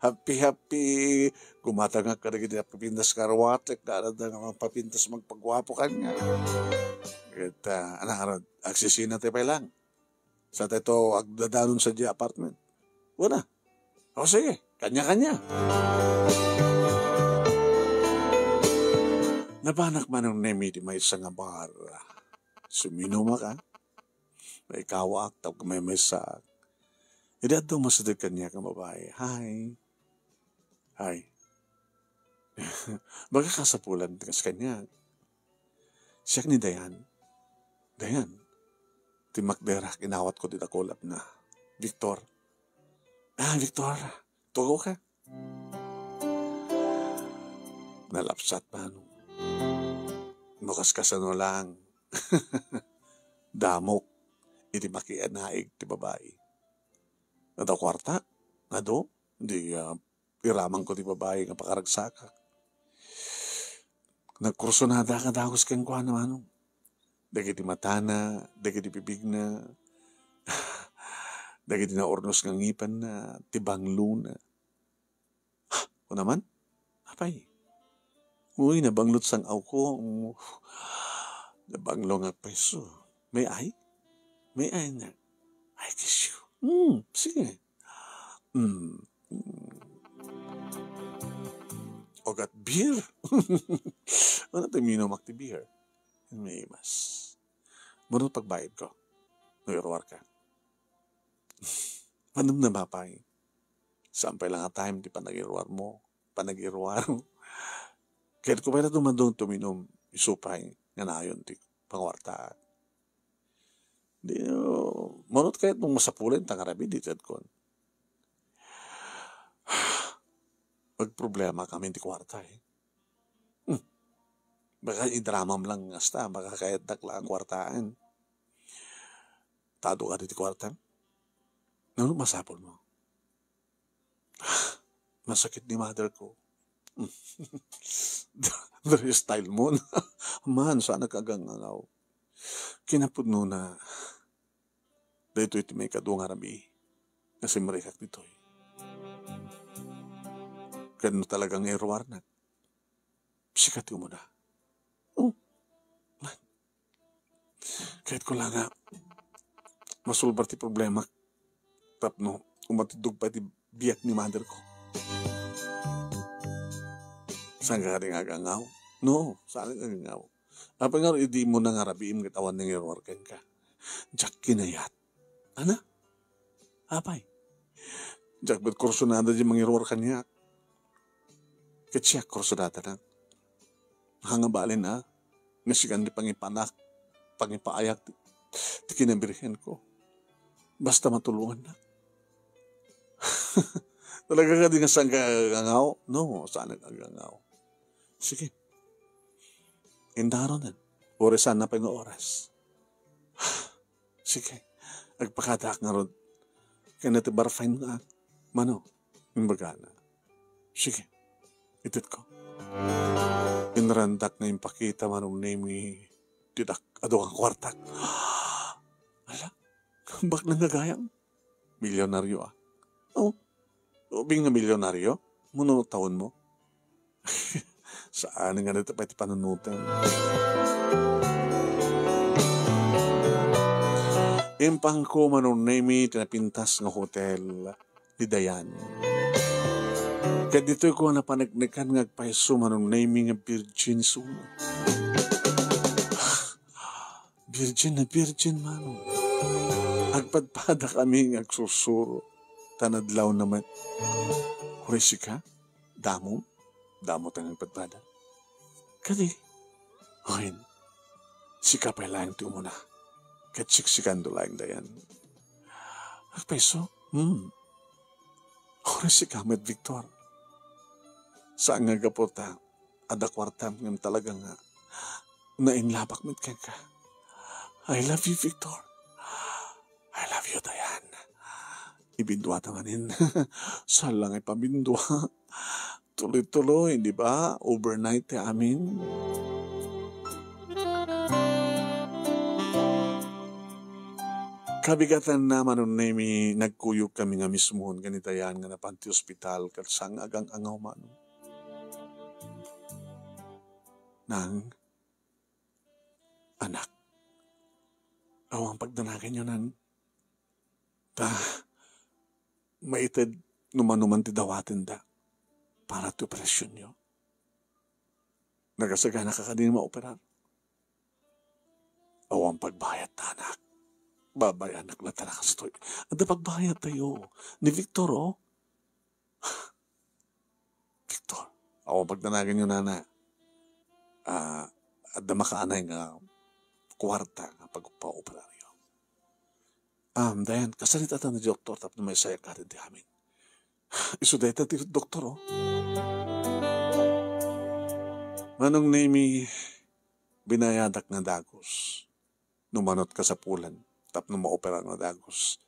Happy, happy! Gumatangak kadagiti napapintas nga aruatek, da, da, da, nga mapapintas magpaguapo kaniak. Ket, ah, anak, ano, agsisina tayo pay lang. Sa tayo to, agdadanon sa di apartment. Wala. O sige, kanya-kanya. Napanak, Manong Nemi, ti maysa nga bar. Suminumaka. Naikawaak, tapno maymaysaak. Idi adda umasideg kaniak nga babai, "Hi." "Hi." Baga kasapulan ti kas kaniak. "Siak ni Dayan." "Dayan?" Timmakderak, inawatko ti dakulapna. "Victor." "Ah, Victor. Tugaw ka?" Nalapsat, Manong. No kaskasano lang. Damok iti makianaig ti babai. Adda kuarta? Adu? Di, ah, iramangko ti babai nga pakaragsakak. Nagkursunada nga dagus kenkuana, Manong. Dagiti matana, dagiti bibigna, dagiti naurnos nga ngipenna, ti banglona. Kuna man? Apay? Uy, nabanglot sang-awko. Nabanglo nga preso. May I? May I na. I kiss you. Hmm, sige. Hmm. Ugat beer. Ano tayo minumak ti beer? May mas. Mano pagbayad ko? No iruar ka. Manong na, mapay. Saan pay lang a time ti panag-iruar mo? Panag-iruar. Kaya ko pala tumadong tuminom, isupay, nga nayon ti panguartaan. Di, uh, manot kayat mong masapulan, tangarabi, di tad kon. Magproblema kami ti kuarta, eh. Hmm. Baka idramam lang hasta, baka kayat dakla ang kuartaan. Tado ka diti kuarta? Nano masapul mo? Masakit ni mother ko. Very style mo. Man, sana kagangangaw. Kinapudno na. Daytoy ti maikadu nga rabii nga simrekak ditoy. Ken no talagang iruarnak, sika ti umuna. Kayatko la nga masolbar ti problema tapno umatiddog pay ti biag ni mother ko. Saan ka kadi nga agangaw? No, saan nga agangaw? Apay nga idi mo na nga rabiim ket awan nangiruar kenka? Diak kinayat. Ana? Apay? Diak met kursunada di mangiruar kaniak. Ket siak kursunada na. Nga balin a, nga sikan di pangipanak, pangipaayak ti, ti kinabirhen ko. Basta matulongan na. Talaga kadi nga saan ka agangaw? No, saan ka agangaw? Sige. Indaron na. Oras na pay nga oras. Sige. Agpakadaak ngarud. Kaya na ti barfine nga. Mano? Imbagana. Sige. Itedko. Inrandak nga impakita Manong Nemi ti dak-, adu nga kuartak. Ala, baknang nga gayam. Milyonaryo a. Oh, ubing nga milyonaryo? Mano tawenmo? Saan nga dita pay ti panunoten? Impangko Manong Nemi ti napintas nga hotel ni Dayan. Ket ditoy ko a napaneknekan nga agpayso Manong Nemi nga virgin isu. Virgin na virgin, Manong. Agpadpada kami nga agsursuro, ta nadlaw na met. Uray sika, damo, damo ta nga agpadpada. Kadi, wen, sika pay laeng ti umuna, ket siksikando laeng Dayan. Agpayso? Hmm. Uray sika met, Victor. Saan nga gapu ta adda kuartam ngem talaga nga nainlabak met kenka. I love you, Victor. I love you, Dayan. Ibindua ta manen. Saan la nga ipabindua? Tuloy-tuloy, di ba? Overnight ti amin. Kabigatanna, Manong Nemi, nagkuyog kami nga mismon ken ni Dayan nga napan ti ospital ket saan nga agang-angaw, Manong. Nang, anak, awan pagdanaganyo, Nang. Ta, maited no manoman ti dawatenda para ti operasionyo. Nakasagana ka kadi nga maoperar? Awan pagbayad ta, anak. Babayanak la ta kastoy. Adda pagbayad tayo. Ni Victor, oh. Victor, awan pagdanaganyo, nana. Ah, adda makaanay nga kuarta nga pagpaoperaryo. Um, Dayan, kasano ita ni doktor tapno maisayak ka ti amin? Isu dayta ti doktor, oh. Manong Nemi, binayadak nga dagus. No manot kasapulan, tapno maopera nga dagus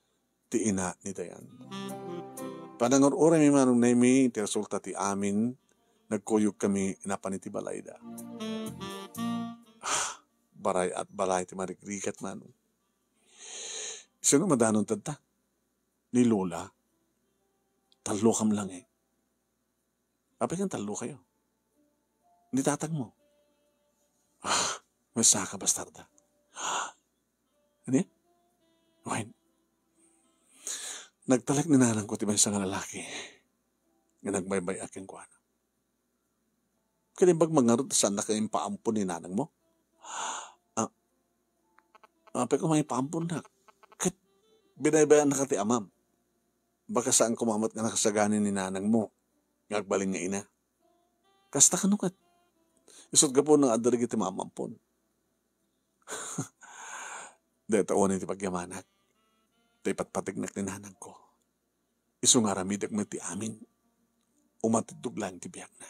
ti ina ni Dayan. Panangur-uray mi, Manong Nemi, iti resulta ti amin, nagkuyog kami napan iti balayda. Ah, baray at balay ti marigrigat, Manong. Sino madanon tadta? Ni Lola. Tallo kam lang eh. Apay nga tallo kayo? Ni tatang mo? Ah, may saka bastarda. Ano yan? Wen, nagtalek ni nanang ko ti maysa nga lalaki nga nagbaybay-ak kenkuana. Kanimbag mangarud, saan na kayo impaampon ni nanang mo? Ah, apay ko mangipaampon na. Ket binaybay-an na ka ti amam. Baka saan ko mamat nga nakasagani ni nanang mo nga agbalin nga ina. Kasta kano ket? Isut gapu na adda dagiti maamampon. Dayta unay ti pagyamanak. Tay patpategnak ni nanang ko. Isu nga aramidek met ti amin. Umatiddog laeng ti biagna.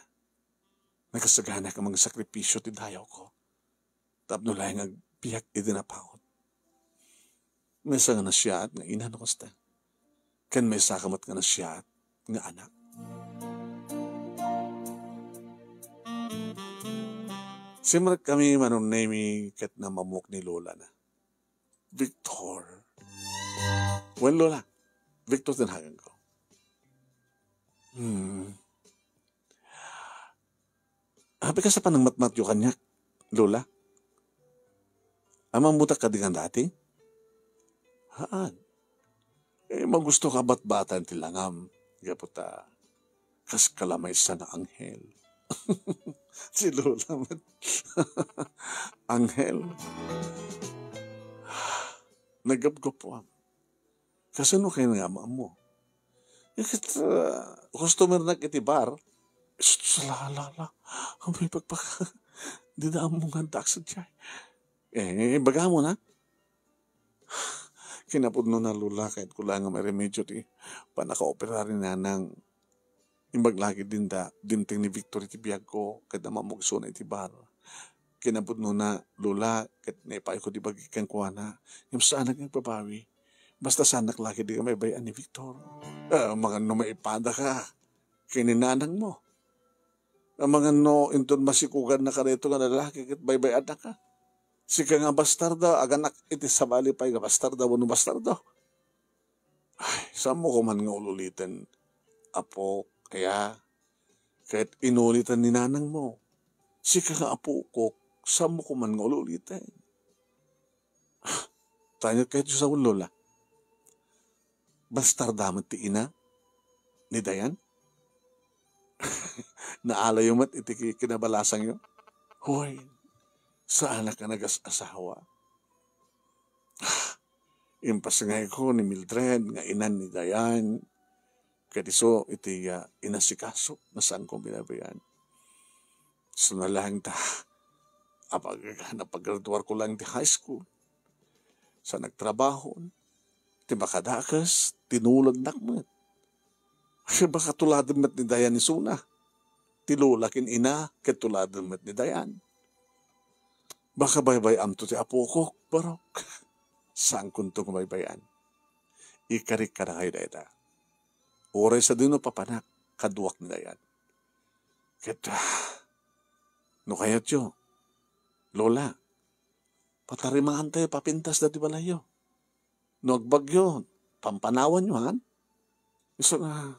Nakasagana ka magsakripisyo ti dayaw ko. Tapno laeng agbiag iti napaut. Maysa nga nasiaat nga ina no kasta. Ken maysa ka met nga nasiaat nga anak. Simrek kami, Manong Nemi, ket namamok ni Lola na. Victor. Wen, Lola, Victor ti nagan ko. Hmm. Apay kasta panangmatmatyo kaniak, Lola? Ammom ta kadi nga dati? Haan. Eh, magusto ka batbatan ti langam, gapu ta kas ka la maysa nga anghel. Si Lola met. Anghel. Naggapgapuam. Kasano kay nga ammo? Eh, ket, ah, customer nak iti bar. Sus, la, la, la. Amay pagpaka. Dina ammo nga adda sadiay. Eh, ibagam na. Kinapudno na, Lola, kayatko laeng nga mairemedio ti pannakaoperar ni Nanang. Imbag la ket dinta, dimteng ni Victor iti biagko, ket namamog isuna iti bar. Kinapudno na, Lola, ket naipayko ti bagi kenkuana. Ngem saanak nga agbabawi. Basta saanak la ket di ka maibay-an ni Victor. Ah, amangan no maipada ka ken ni nanangmo. Amangan no inton masikugan na ka daytoy nga lalaki ket baybay-an na ka. Sika nga bastardo, aganak iti sabali pay nga bastardo wenno bastardo. Ay, saanmo ko man nga ululiten, apok, aya. Ket inuliten ni nanangmo. Sika nga apokok, saanmo ko man nga ululiten. Tanyo kayatyo sa Lola. Bastarda met ti ina ni Dayan? Naalayo met iti ki-, kinabalasangyo? Hoy, saanak nga nagas-asawa. Impasngayko ni Mildred nga inan ni Dayan, ket isu iti, ah, inasikaso nga saanko binabayan. Suna laeng ta, apag-, napagraduarko laeng ti high school. Sa nagtrabaho, ti makadakes, tinulodnak met. Baka tuladen met ni Dayan isuna. Ti Lola ken ina, ket tuladen met ni Dayan. Baka baybay-amto ti apokok, barok. Saankonto nga baybay-an. Ikarik kadakayo dayta. Uray sadino papanak, kaduak ni Dayan. Ket, ah, no kayatyo, Lola, patarimaantayo papintas dati balayyo. No agbagyo, pampanawanyo, han? Isu nga,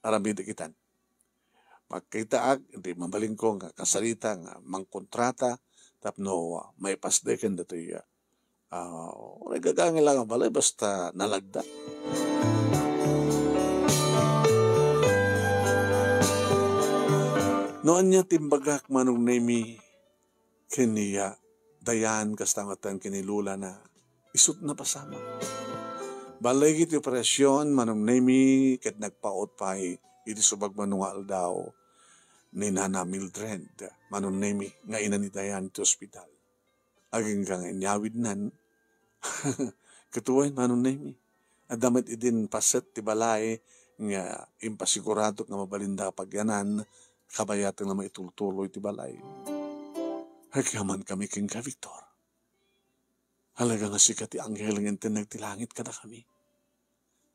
aramidek itan. Makitaak, di mabalinko nga kasarita nga mangkontrata tapno maipasdeken datoy, ah, uray gagangay la nga balay basta nalagda. No ania ti imbagak, Manong Nemi, ken ni Dayan, kasta met ken ni Lola na, isut' napasamak. Balligi ti operasion, Manong Nemi, ket nagpaut pay iti subagmano nga aldaw ni Nana Mildred, Manong Nemi, nga ina ni Dayan, iti ospital. Agingga nga inyawidnan, ket wen, Manong Nemi, adda met idin paset ti balay nga impasiguradok nga mabalinda pagyanan, kabayat nga maitultuloy ti balay. Agyamankami kenka, Victor. Talaga nga sika ti anghel nga intendek ti langit kadakami.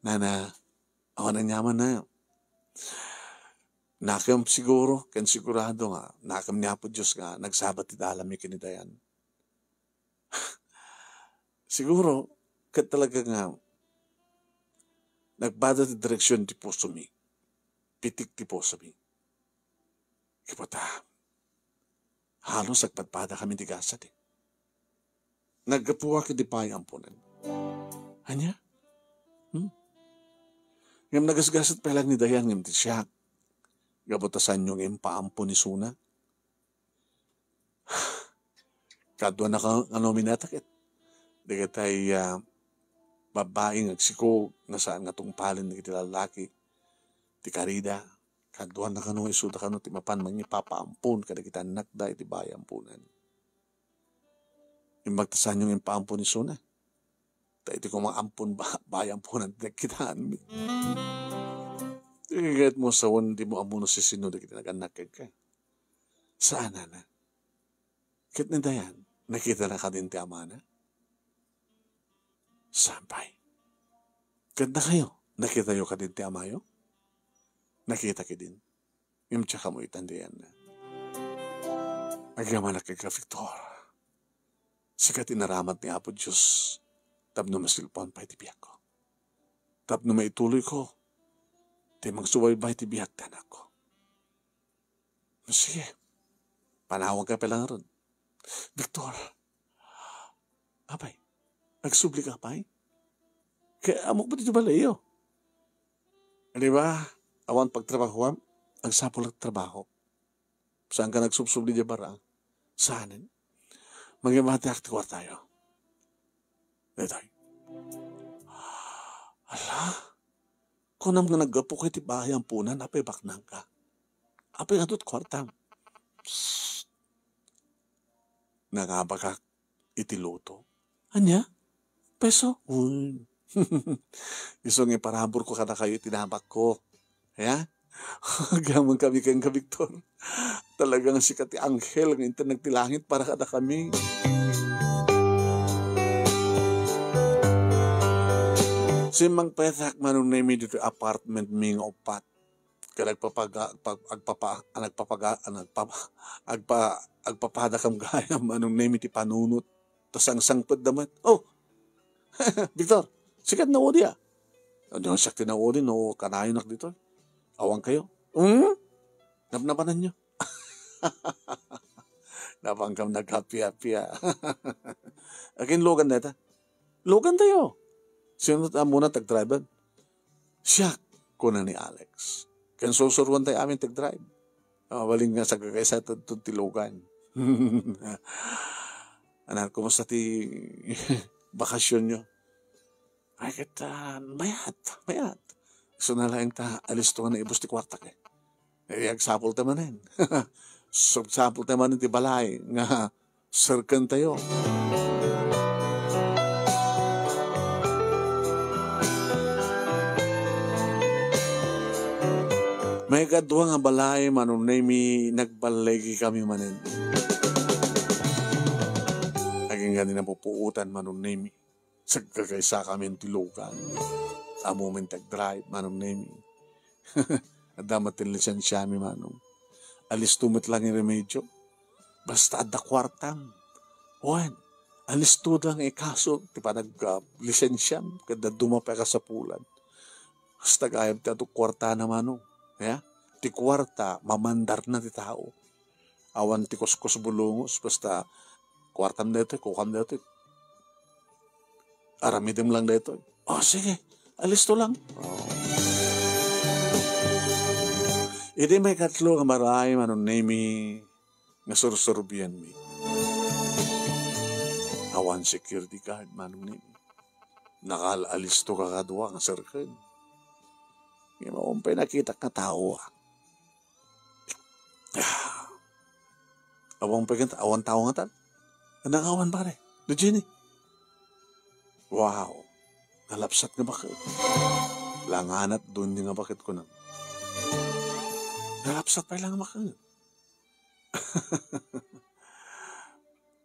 Nana, awan aniamanna. Nakem siguro, ken sigurado nga nakem ni Apo Dios nga nagsabat ti dalanmi ken ni Dayan. Siguro, ket talaga nga nagpada ti direksion ti pusomi. Pitik ti pusomi. Gapu ta, halos agpadpadakami ti gasat, eh. Naggapuak iti pay amponen. Ania? Hmm? Ngem nagasgaset pay laeng ni Dayan ngem ti siak. Gapu ta saanyo nga impaampon isuna. Kaduana ka, ano, minata ket dagitay, ah, babbai nga agsikog nga saan nga tungpalen dagiti lallaki ti karida. Kaduana kano nga isuda kano ti mapan mangipapaampon kadagiti annakda iti bayamponan. Imbag ta saanyo nga impaampon isuna. Ta iti koma ampon ba-, bayamponan ti nagkitaanmi. Ket mo sawen, dimo ammo no sisino dagiti nag-annak kenka. Saanana. Ket ni Dayan, nakitana kadin ti amana? Saan pay? Ket dakayo, nakitayo kadin ti amayo? Nakita kadin. Ngem diak ammo itan ti ayanna. Agyamanak kenka, Victor. Sika ti inaramat ni Apo Dios tapno masilpuan pay ti biagko. Tapno maituloyko ti mangsubaybay ti biag ti anakko. Sige. Panawagka pay la ngarud. Victor, Apay, agsubli ka pay? Kaya amok ba dito balayo? Di ba? Awan pagtrabahuam, agsapul at trabaho. Saan ka nagsubsubli di bara? Saan? Mangimatiak ti kwartayo. Daytoy. Ala, kunam nga naggapu ka iti bahay ampunan, apay baknang ka? Apay adut kwartam? Psst. Nangabakak iti luto. Ania? Peso? Uy. Isu nga iparabur ko kadakayo iti nabak ko. Ya? Agyamankami kenka, Victor. Talaga nga sika ti anghel nga inted ti langit para kadakami. Simmangpetak, Manong Nemi, ditoy apartment mi nga upat. Ket agpapaga-, agpa-, agpapa-, nagpapaga-, nagpapa-, agpa-, agpapadakam gayam, Manong Nemi, ti panunot. Ta sangsangpetda met. Oh! Victor, sika ti naudi, a. Ania nga siak ti naudi no kanayonak ditoy? Awan kayo? Hmm? Napnapananyo? Napankam naghapi-hapi, a. Akin Logan dayta? Logan tayo. Sino ti ammona ti agdrive-an? Siak, kuna ni Alex. Ken sursuruan tayo amin ti agdrive. Ah, mabalin nga sagkakaysa ti, ti Logan. Anak, kumusta ti bakasyonyo? Ay, ket, ah, mayat, mayat. Isu na laeng ta alisto nga naibus ti kuartak, e. E, agsapulta manen. Agsapulta manen ti balay nga serkentayo. Maikadua nga balay, Manong Nemi, nagballigikami manen. Agingga ti napupuotan, Manong Nemi. Sagkakaysakami ti Logan. Ammomi ti agdrive, Manong Nemi. Adda met ti lisensiami, Manong. Alisto met lang ti remedio. Basta adda kuartam. Wen, alisto lang ikaso ti panag-, ah, lisensiam, ket dadduma pay a kasapulan. Basta gayam ti adu kuartana, Manong. Ya? Ti kuarta, mamandarna ti tao. Awan ti kuskus bulongos, basta kuartam daytoy, kukam daytoy. Aramidem lang daytoy. O, sige, alisto lang. O. Iti maikatlo nga balay, Manong Nemi, nga sursurbianmi. Awan security guard, Manong Nemi. Nakal-alisto kakadua nga serken. Ngem awan pay nakitak nga tao, a. Ah. Awan pay kanta, awan tao ngatan. Anang awan, pare? Ni Jenny? Wow. Nalapsat nga baket. Langanat doon nga baket ko nang. Nalapsat pay lang nga baket.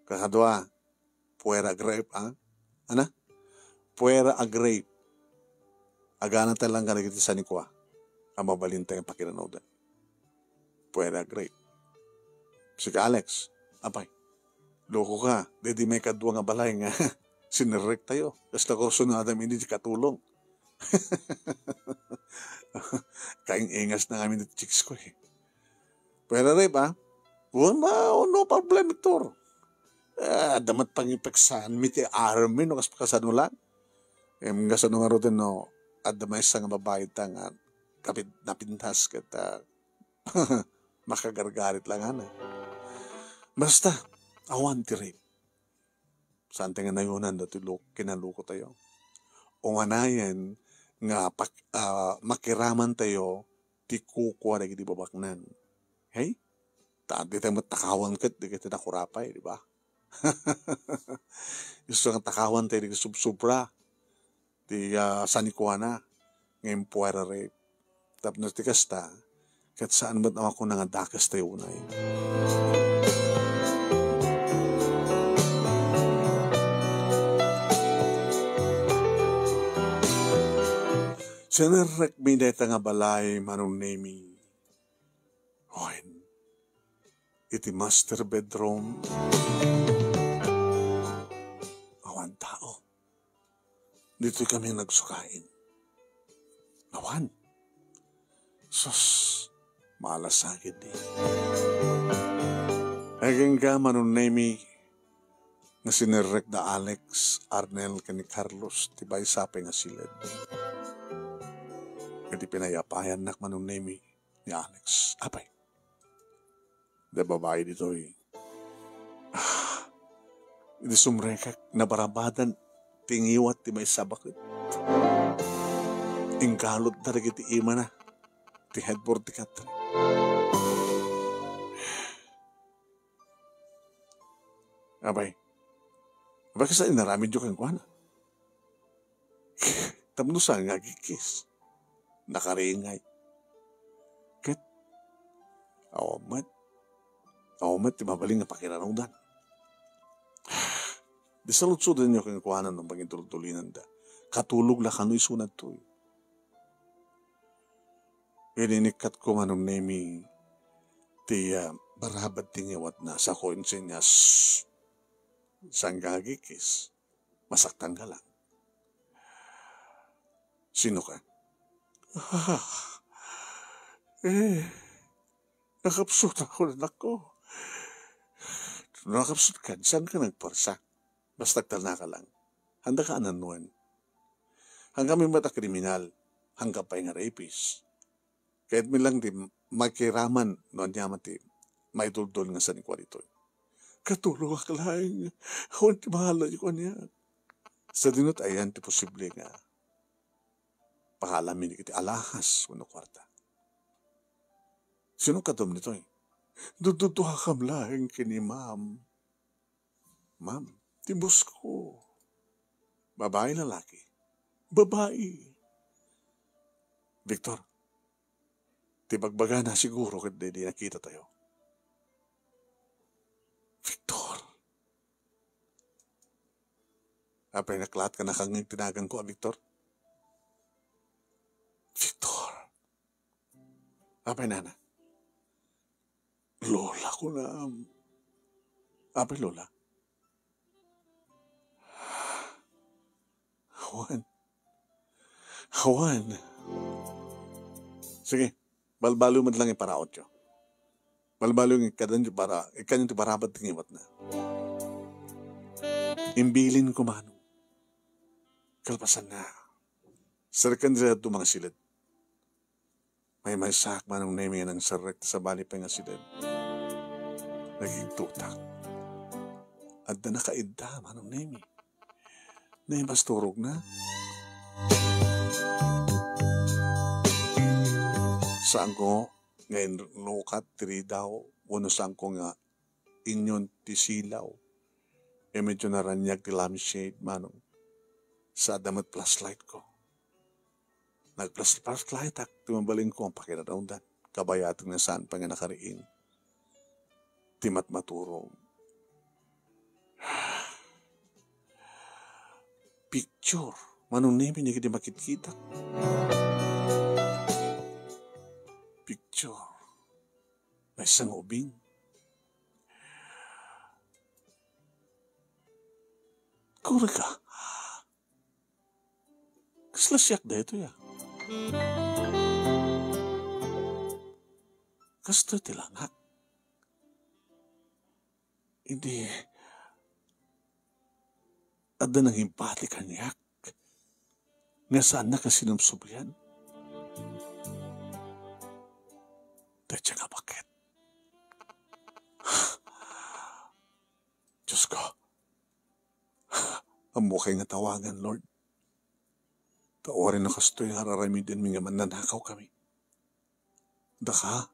Kakadua, puwera grape, a? Ana? Puwera a grape. Aganatan lang kadagiti sanikua a mabalinta nga pakinanudan. Puwera a grape. Sika, Alex, apay, loko ka, daydi maikadua nga balay nga sinerrektayo. Kasta kurso ni Adam, hindi ti katulong. Kaing-ingas na ngamin ti chicks ko, e. Pero, Rep, a? Wen, ma-, no problem, Victor. E, adda met pangipeksaanmi ti army no kas-, kasano lang. Em, kasano ngaruden no adda maysa nga babae ta nga kapit-, napintas ket, a, makagargarit lang, ana. Basta, awan ti Rep. Saan ti nga nayonan datoy lo-, kinaluko tayo? Umanayen nga pak-, a, makiraman tayo ti kukua dagiti babaknang. Hey? Ta, di tayo matakawan ket dagiti nakurapay, di ba? Isu nga takawan tayo dagiti subsobra ti, a, sanikuana nga impuwerare. Tapno ti kasta, ket saan met a makuna nga dakes tayo unay. Sinerrekmi dayta nga balay, Manong Nemi. Wen, iti master bedroom, awan tao. Ditoy kami nagsukain. Awan. Sus, malasakit di. Agingga, Manong Nemi, nga sinerrek da Alex, Arnel, ken ni Carlos ti maysa pay nga siled. Iti pinayapayannak, Manong Nemi, ni Alex. Apay, da babai ditoy. Ah, iti sumrekak, nabarabadan ti ngiwat ti maysa a baket. Inggalot da dagiti imana ti headboard ti katre. Apay, apay, kasta inaramidyo kenkuana? Tapno saan nga agkiss? Nakaringay. Ket awan met, awan met ti mabalin nga pakiranudan. Di saludsodanyo kenkuana no mangiduldulinanda. Katulog la kano isuna ditoy. Ininikkatko, Manong Nemi, ti, ah, barabad ti ngiwatna, sako insennyas. Saan nga agkiss? Masaktan ka lang. Sino ka? Ah, eh, nakapsut ako, anak ko. Nakapsut ka, saan ka nagparsa? Basta agtalna ka lang. Handa ka ananuen. Hangkami met a kriminal, hangka pay nga rapist. Kayatmi lang ti makiraman no ania man ti maituldul nga sanikua ditoy. Katulogak laeng. Awan ti mahalay kaniak. Sadino ti ayan ti posible nga pakaalamin iti alahas wenno kuarta? Sino kadum ditoy? Dududuakam laeng ken ni ma'am. Ma'am, ti boss ko. Babai, lalaki? Babai. Victor, ti bagbagana siguro ket daydi nakitatayo. Victor. Apay, naklaat ka nakangngeg ti naganko a Victor? Victor. Apay, nana? Lola, kunam. Apay, Lola? Awan. Awan. Sige, balbaliw met lang iparautyo. Balbaliw nga ikkadanyo para, ikkanyo ti barabad ti ngiwatna. Imbilin ko, Manong. Kalpasanna, serreken dayta mga siled. Maymaysaak, Manong Nemi, nga nangserrek ti sabali pay nga siled. Nagigtutak. Adda nakaidda, Manong Nemi. Naimasturogna. Saanko nga inlukat ti ridaw, wenno saanko nga inyon ti silaw. E, medyo naraniag ti lampshade, Manong. Sa adda met flashlight ko. Nagflash-, flashlightak ti mabalinko a pakiranudan. Kabayaten nga saan pay nga nakariing ti matmaturog. Picture. Manong Nemi, dagiti makitkitak. Picture. Maysa nga ubing. Kurika. Kasla siak daytoy, a. Kastoy ti langak. Idi adda nangimbati kaniak nga saanna a sinubsublian. Dayta nga baket. Diosko, ammokay nga tawagan, Lord. Ta uray no kastoy nga ar-aramidenmi nga mannanakawkami. Daka,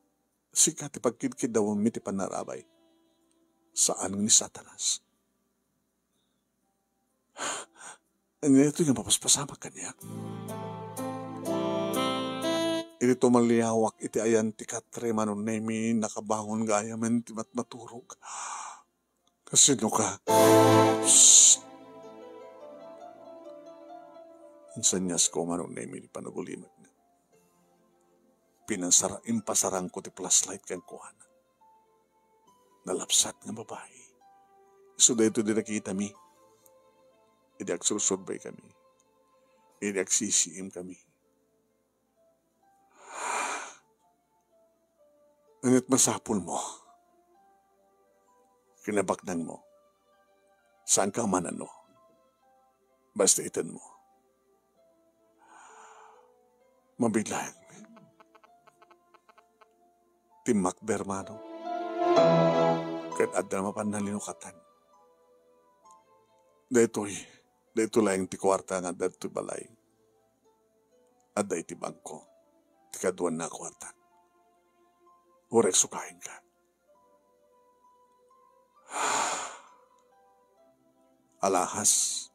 sika ti pagkidkiddawanmi ti pannarabay. Saan ni Satanas. Ania daytoy nga mapaspasamak kaniak? Idi tumaliawak iti ayan ti katre, Manong Nemi, nakabangon gayamen ti matmaturog. Kasino ka? Psst! Insaniasko, Manong Nemi, ti panagulimekna. Pinasara-, impasarangko ti flashlight kenkuana. Nalapsat nga babai. Isu daytoy ti nakitami idi agsursurbaykami, idi agsisiimkami. Ania ti masapulmo? Kinabaknangmo? Saanka a mananno. Basta itenmo. Mabilang ti makder, mano. Ket adda mapan nalinukatan. Daytoy, daytoy laeng ti kuarta nga adda ditoy balay. Adda iti bangko ti kaduan a kuarta. Uray sukaenka. Alahas.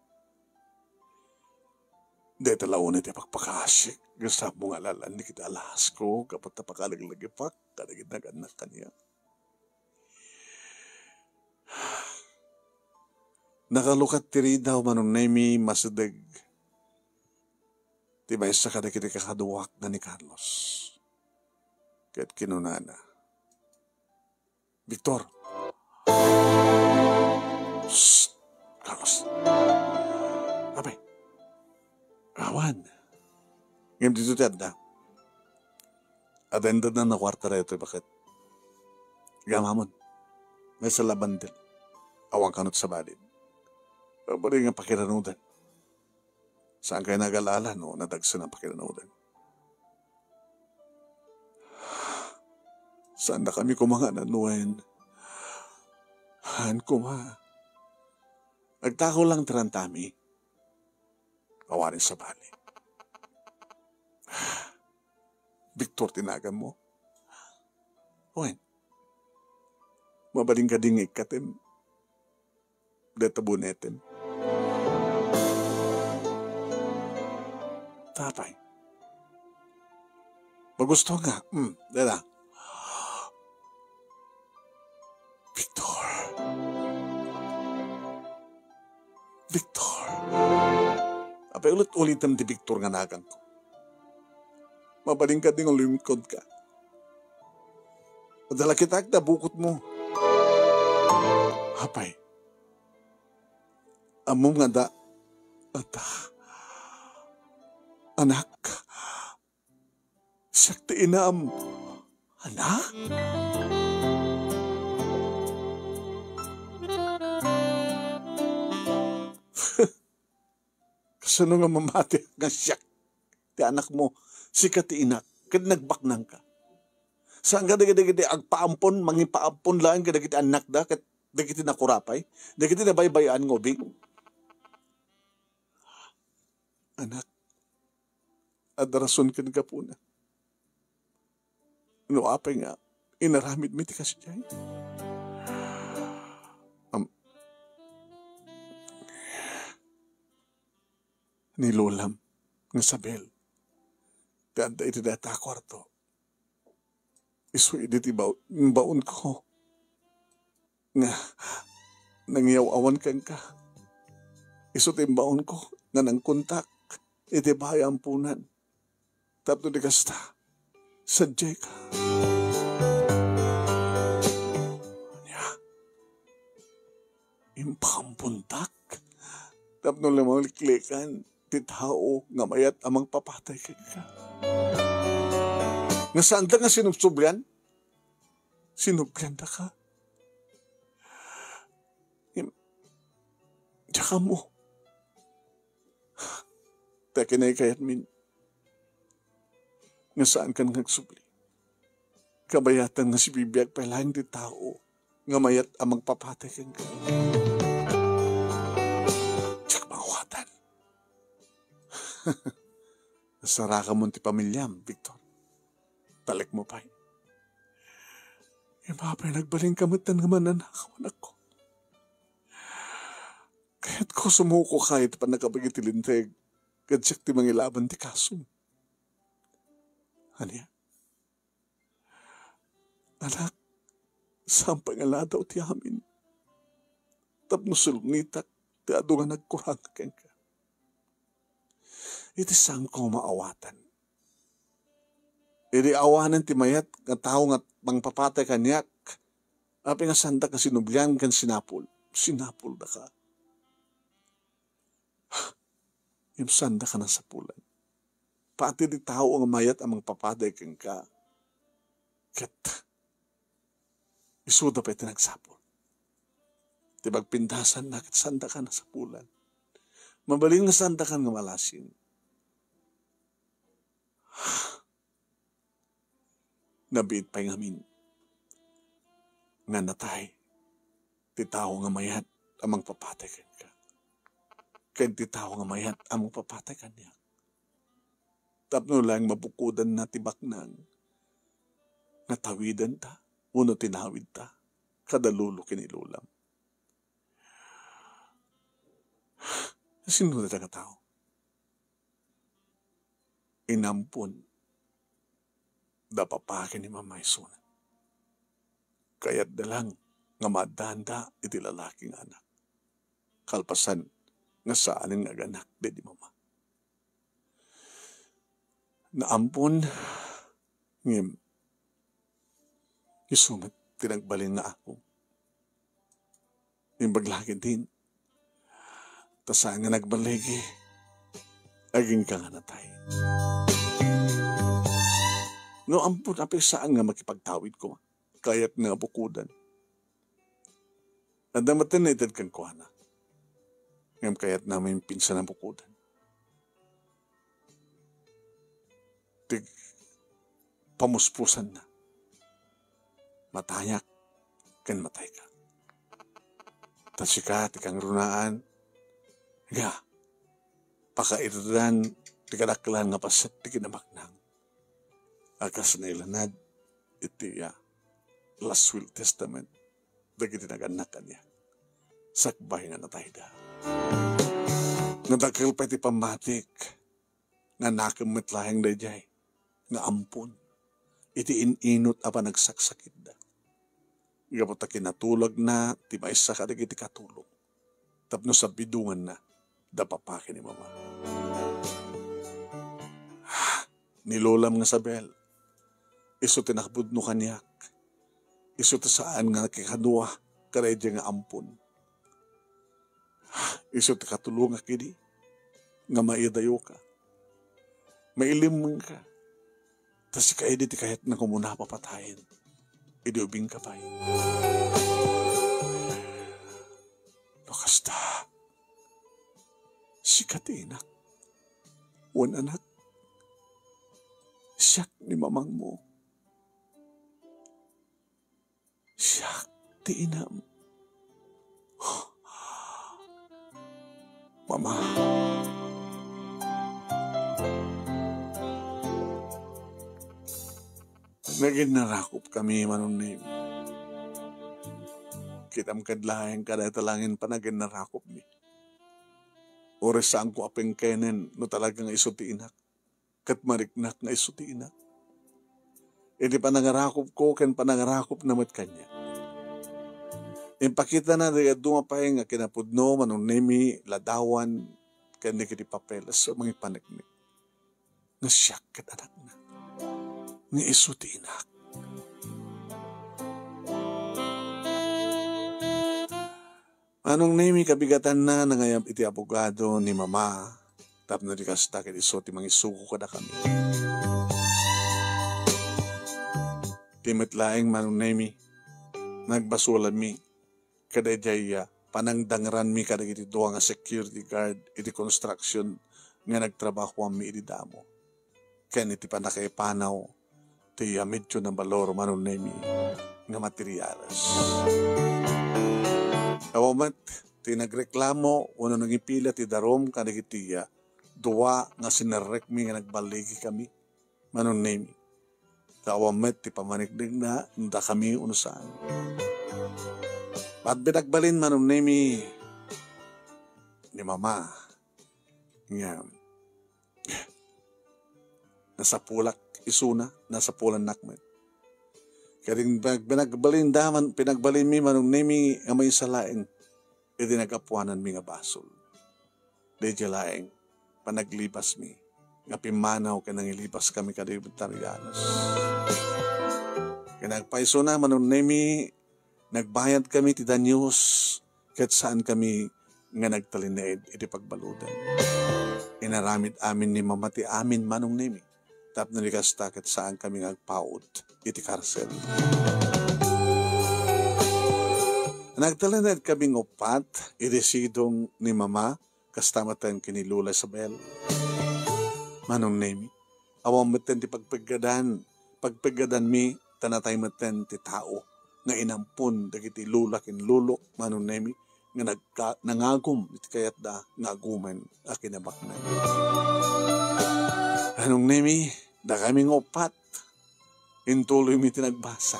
Dayta la unay ti pakpakaasik. Gastapo nga alalan ni kita alahasko, gapu ta pakalaglagipak kadagiti nag-annak kaniak. Nakalukat ti ridaw, Manong Nemy, masideg ti maysa kadagiti kakaduak nga ni Carlos. Ket kinunana, "Victor." "Shh! Carlos." "Apay?" "Awan. Ngem dito ti adda. Adda inted na kuarta daytoy baket. Gamamon. Maysa la bandel. Awan kano ti sabali. Apay nga pakiranudan. Saankayo nga agal-ala no nadagsen a pakiranudan." "Saandakami koma nga nannuan." "Haan koma. Agtako lang ti rantami. Awanen sabali." "Victor ti naganmo? Wen, mabalin kadi nga ikkatem dayta bonetem?" "Apay? Magusto nga. Hmm, dala." "Victor. Victor." "Apay ulit-ulitem ti Victor nga naganko? Mabalin kadi nga lumingkodka? Adda la kita agda bukotmo. Apay, ammom nga adda, adda anak. Siak ti inam." "Anak? Kasano nga mamati nga siak ti anakmo? Sika ti inak, ket nagbaknangka. Saanka dagiti agpaampon, mangipaampon laeng kadagiti annakda, ket dagiti nakurapay, dagiti nabaybay-an nga ubing?" "Anak, adda rason ken gapuna. No apay nga inaramidmi ti kasdiay?" Am-, ni lolam nga Isabel ti adda iti dayta a kuarto. Isu idi ti bao-, imbaonko nga nangiyaw-awan kenka. Isu ti imbaonko nga nangkontak iti bayaamponan. Tapno di kasta, sadiayka. Ania? Impaampontak tapno lumangliklikan ti tao nga mayat a mangpapatay kenka. Nga saanda nga sinubsublian? Sinubliandaka. Ngem, diak ammo. Ta kinaykayatmin nga saankan nga agsubli. Kabayatan nga sibibiag pay laeng ti tao nga mayat a mangpapatay kenka. Diak maawatan. Nasarakamon ti pamiliam, Victor. Talekmo pay. Ngem apay nagbalinka metten nga mannanakaw, anakko? Kayatko sumukoka iti pannakabagi ti Linteg, ket siak ti mangilaban ti kasom. Ania? Anak, saan pay nga ladaw ti amin tapno sulnitak ti adu nga nagkurang kenka. Iti saanko maawatan. Idi awanen ti mayat nga tao nga mangpapatay kaniak, apay nga saandaka sinublian ken sinapul? Sinapuldaka. Ngem saandaka nasapulan. Pati ti tao nga mayat a mangpapatay kenka, ket isuda pay ti nagsapul. Ti pagpintasanna ket saandaka nasapulan. Mabalin nga saandaka nga malasin. Nabiit pay ngamin nga natay ti tao nga mayat a mangpapatay kenka, ken ti tao nga mayat a mangpapatay kaniak. Tapno laeng mabukodanna ti baknang nga tawidenta wenno tinawidta kada lulo ken ilulam. Sino dayta nga tao? Inampon da papa ken ni mama isuna. Kayatda lang nga maaddaanda iti lalaki nga anak, kalpasan nga saanen nga aganak daydi mama. Naampon, ngem isu met ti nagbalin nga ako. Imbag la ketdin, ta saan nga nagballigi, agingga nga natay. No ampon a pay saan nga makipagtawid koma, kayatna a bukodan. Adda met ti naited kenkuana, ngem kayatna a maipinsan a bukodan. Ti pamuspusanna, matayak ken matayka. Ta sika ti kangrunaan nga pakaitedan ti kadakkelan nga paset ti kinabaknang a kas nailanad iti, ah, last will testament dagiti nagannak kaniak sakbay nga natayda. Nadakkel pay ti pammatik nga nakem met laeng daydiay nga ampon iti in-inut a panagsaksakitda. Gapu ta kinatulagna ti maysa kadagiti katulong tapno sabidonganna da papa ken ni mama. Ni lolam nga Isabel, isu ti nakapudno kaniak. Isu ti saan nga nakikadua kadaydiay nga ampon. Isu ti katulongak idi nga maidayoka, mailimmengka. Ta sika idi ti kayatna nga umuna a papatayen idi ubingka pay. No kasta, sika ti inak. Wen anak, siak ni mamangmo. Siak ti inam. Mama. Naginnarakupkami, Manong Nemi. Kitam kad laeng kadayta laeng panaginnarakupmi. Uray saanko a pengkenen no talaga nga isu ti inak ket mariknak nga isu ti inak. Iti panangarakupko ken panangarakupna met kaniak, impakitana dagiti adu nga pay nga kinapudno, Manong Nemi, ladawan, ken dagiti papeles a mangipaneknek nga siak ket anakna, nga isu ti inak. Manong Nemi, kabigatanna nangayab iti abogado ni Mama tapno di kasta ket isu ti mangisugo kadakami. Ti met laeng, Manong Nemi, nagbasolanmi kadaydiay a panangdangranmi kadagiti dua nga security guard iti construction nga nagtrabahoanmi idi damo, ken iti pannakaipanaw ti, ah, medyo nabalor, Manong Nemi, nga materials. Awan met ti nagreklamo wenno nangipila ti darum kadagiti, ah, dua nga sinerrekmi nga nagballigikami, Manong Nemi. Ta awan met ti pammaneknekna no dakami wenno saan. Ket pinagbalin, Manong Nemi, ni Mama nga nasapulak isuna, nasapulannak met. Ket pag-, pinagbalinda man, pinagbalinmi, Manong Nemi, nga maysa laeng iti nagapuananmi nga basol. Daydiay laeng panaglibasmi nga pimmanaw ken nangilibaskami kadagiti Tarianos. Ken agpaysona, Manong Nemi, nagbayadkami ti danyos ket saankami nga nagtalinaed iti pagbaludan. Inaramid amin ni Mama ti amin, Manong Nemi, tapno di kasta ket saankami nga agpaut iti karsel. Nagtalinaed kami nga uppat idi sidong ni Mama, kasta metten ken ni Lola Isabel. Manong Nemi, awan metten ti pagpeggadan, pagpeggadanmi ta natay metten ti tao nga inampon dagiti lola ken lolok, Manong Nemi, nga nagka-, nangagum iti kayatda nga agumen a kinabaknang. Manong Nemi, dakami nga uppat, intuloymi ti nagbasa.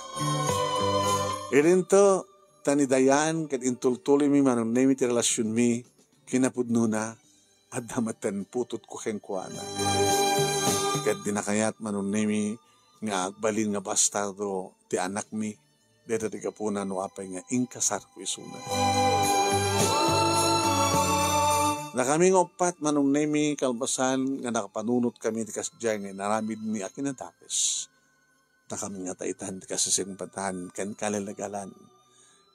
Idinto, ta ni Dayan ket intultuloymi, Manong Nemi, ti relasionmi, kinapudnona, adda metten putotko kenkuana. Ket dina kayat, Manong Nemi, nga agbalin nga bastardo ti anakmi, dayta ti gapuna no apay nga inkasarko isuna. Dakami nga uppat, Manong Nemi, kalpasan nga nakapanunotkami ti kasdiay nga inaramidmi a kinadakes. Dakami nga taitan ti kasisingpatan ken kalelegalan.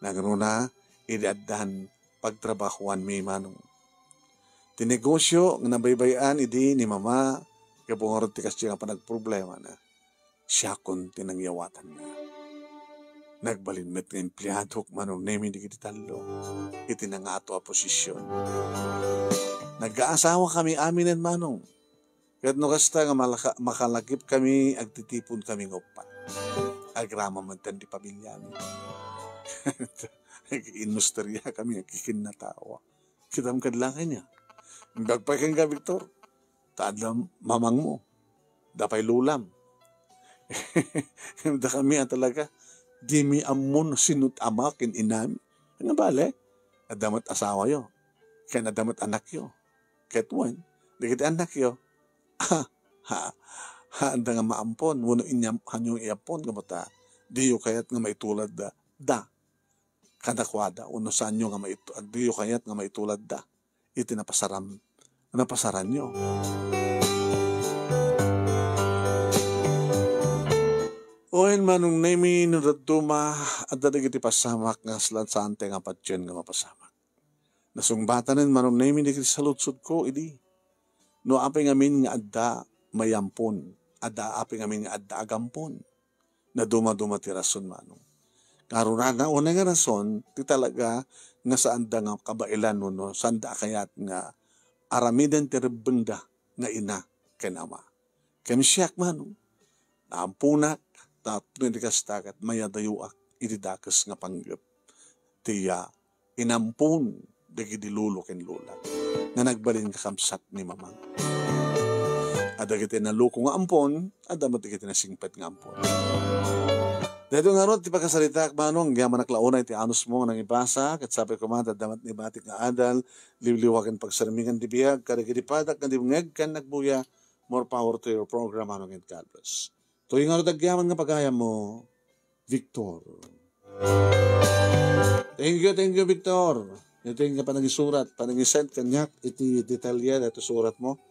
Nangruna, idi addan pagtrabahoanmi, Manong. Ti negosio nga nabaybay-an idi ni Mama, gapu ngarud ti kasdiay nga panagproblemana, siakon ti nangyawatanna. Nagbalin met nga empleadok, Manong Nemi, dagiti tallo iti nangato a posision. Nagkaasawa kami aminen, Manong. Ket no kasta nga malaka-, makalakip kami, agtitipon kami nga uppat. Agraman metten ti pamilyami. Industriya kami nga kikinnatawa. Kitam kad lang kanya. Imbag pay kenka, Victor. Ta adda mamangmo. Da pay lulam. Dakami a talaga, dimi ammo no sino't ama ken inami. Nga bale, adda met asawayo. Ken adda met anakyo. Ket wen, dagiti annakyo, ha, ha, haanda nga maampon, wenno inyam-, hanyo nga iampon, gapu ta, diyo kayat nga maitulad da, da. Kadakuada, wenno saanyo nga maitu-, diyo kayat nga maitulad da. Iti napasaram-, napasaranyo. Wen, Manong Nemi, no dadduma, adda dagiti pasamak nga kasla saan ti nga patien nga mapasamak. Nasungbatanen, Manong Nemi, dagiti saludsodko idi. No apay ngamin nga adda mayampon, adda apay ngamin nga adda agampon. Naduma-duma ti rason, Manong. Ngarud, unay nga rason, ti talaga nga saanda nga kabaelan wenno saanda a kayat nga aramiden ti rebbengda nga ina ken ama. Ken siak, Manong, naamponak, tapno iti kasta ket mayadayoak iti dakes nga panggep ti, ah, inampon dagiti lolo ken lola nga nagbalin nga kabsat ni Mamang. Adda dagiti naloko nga ampon, adda met dagiti nasingpet nga ampon. Daytoy ngarud ti pakasaritaak, Manong, agyamanak la unay ti anusmo nga nangibasa, ket sapay koma ta adda met ni batik nga adal, liwliwa ken pagsarmingan ti biag, kadagiti padak nga dimngeg ken nagbuya, more power to your program, Manong, and God bless. Toy ngarud agyaman nga pagayammo, Victor. Thank you, thank you, Victor. Iti nga panagisurat, panagisend kaniak iti detalye daytoy suratmo.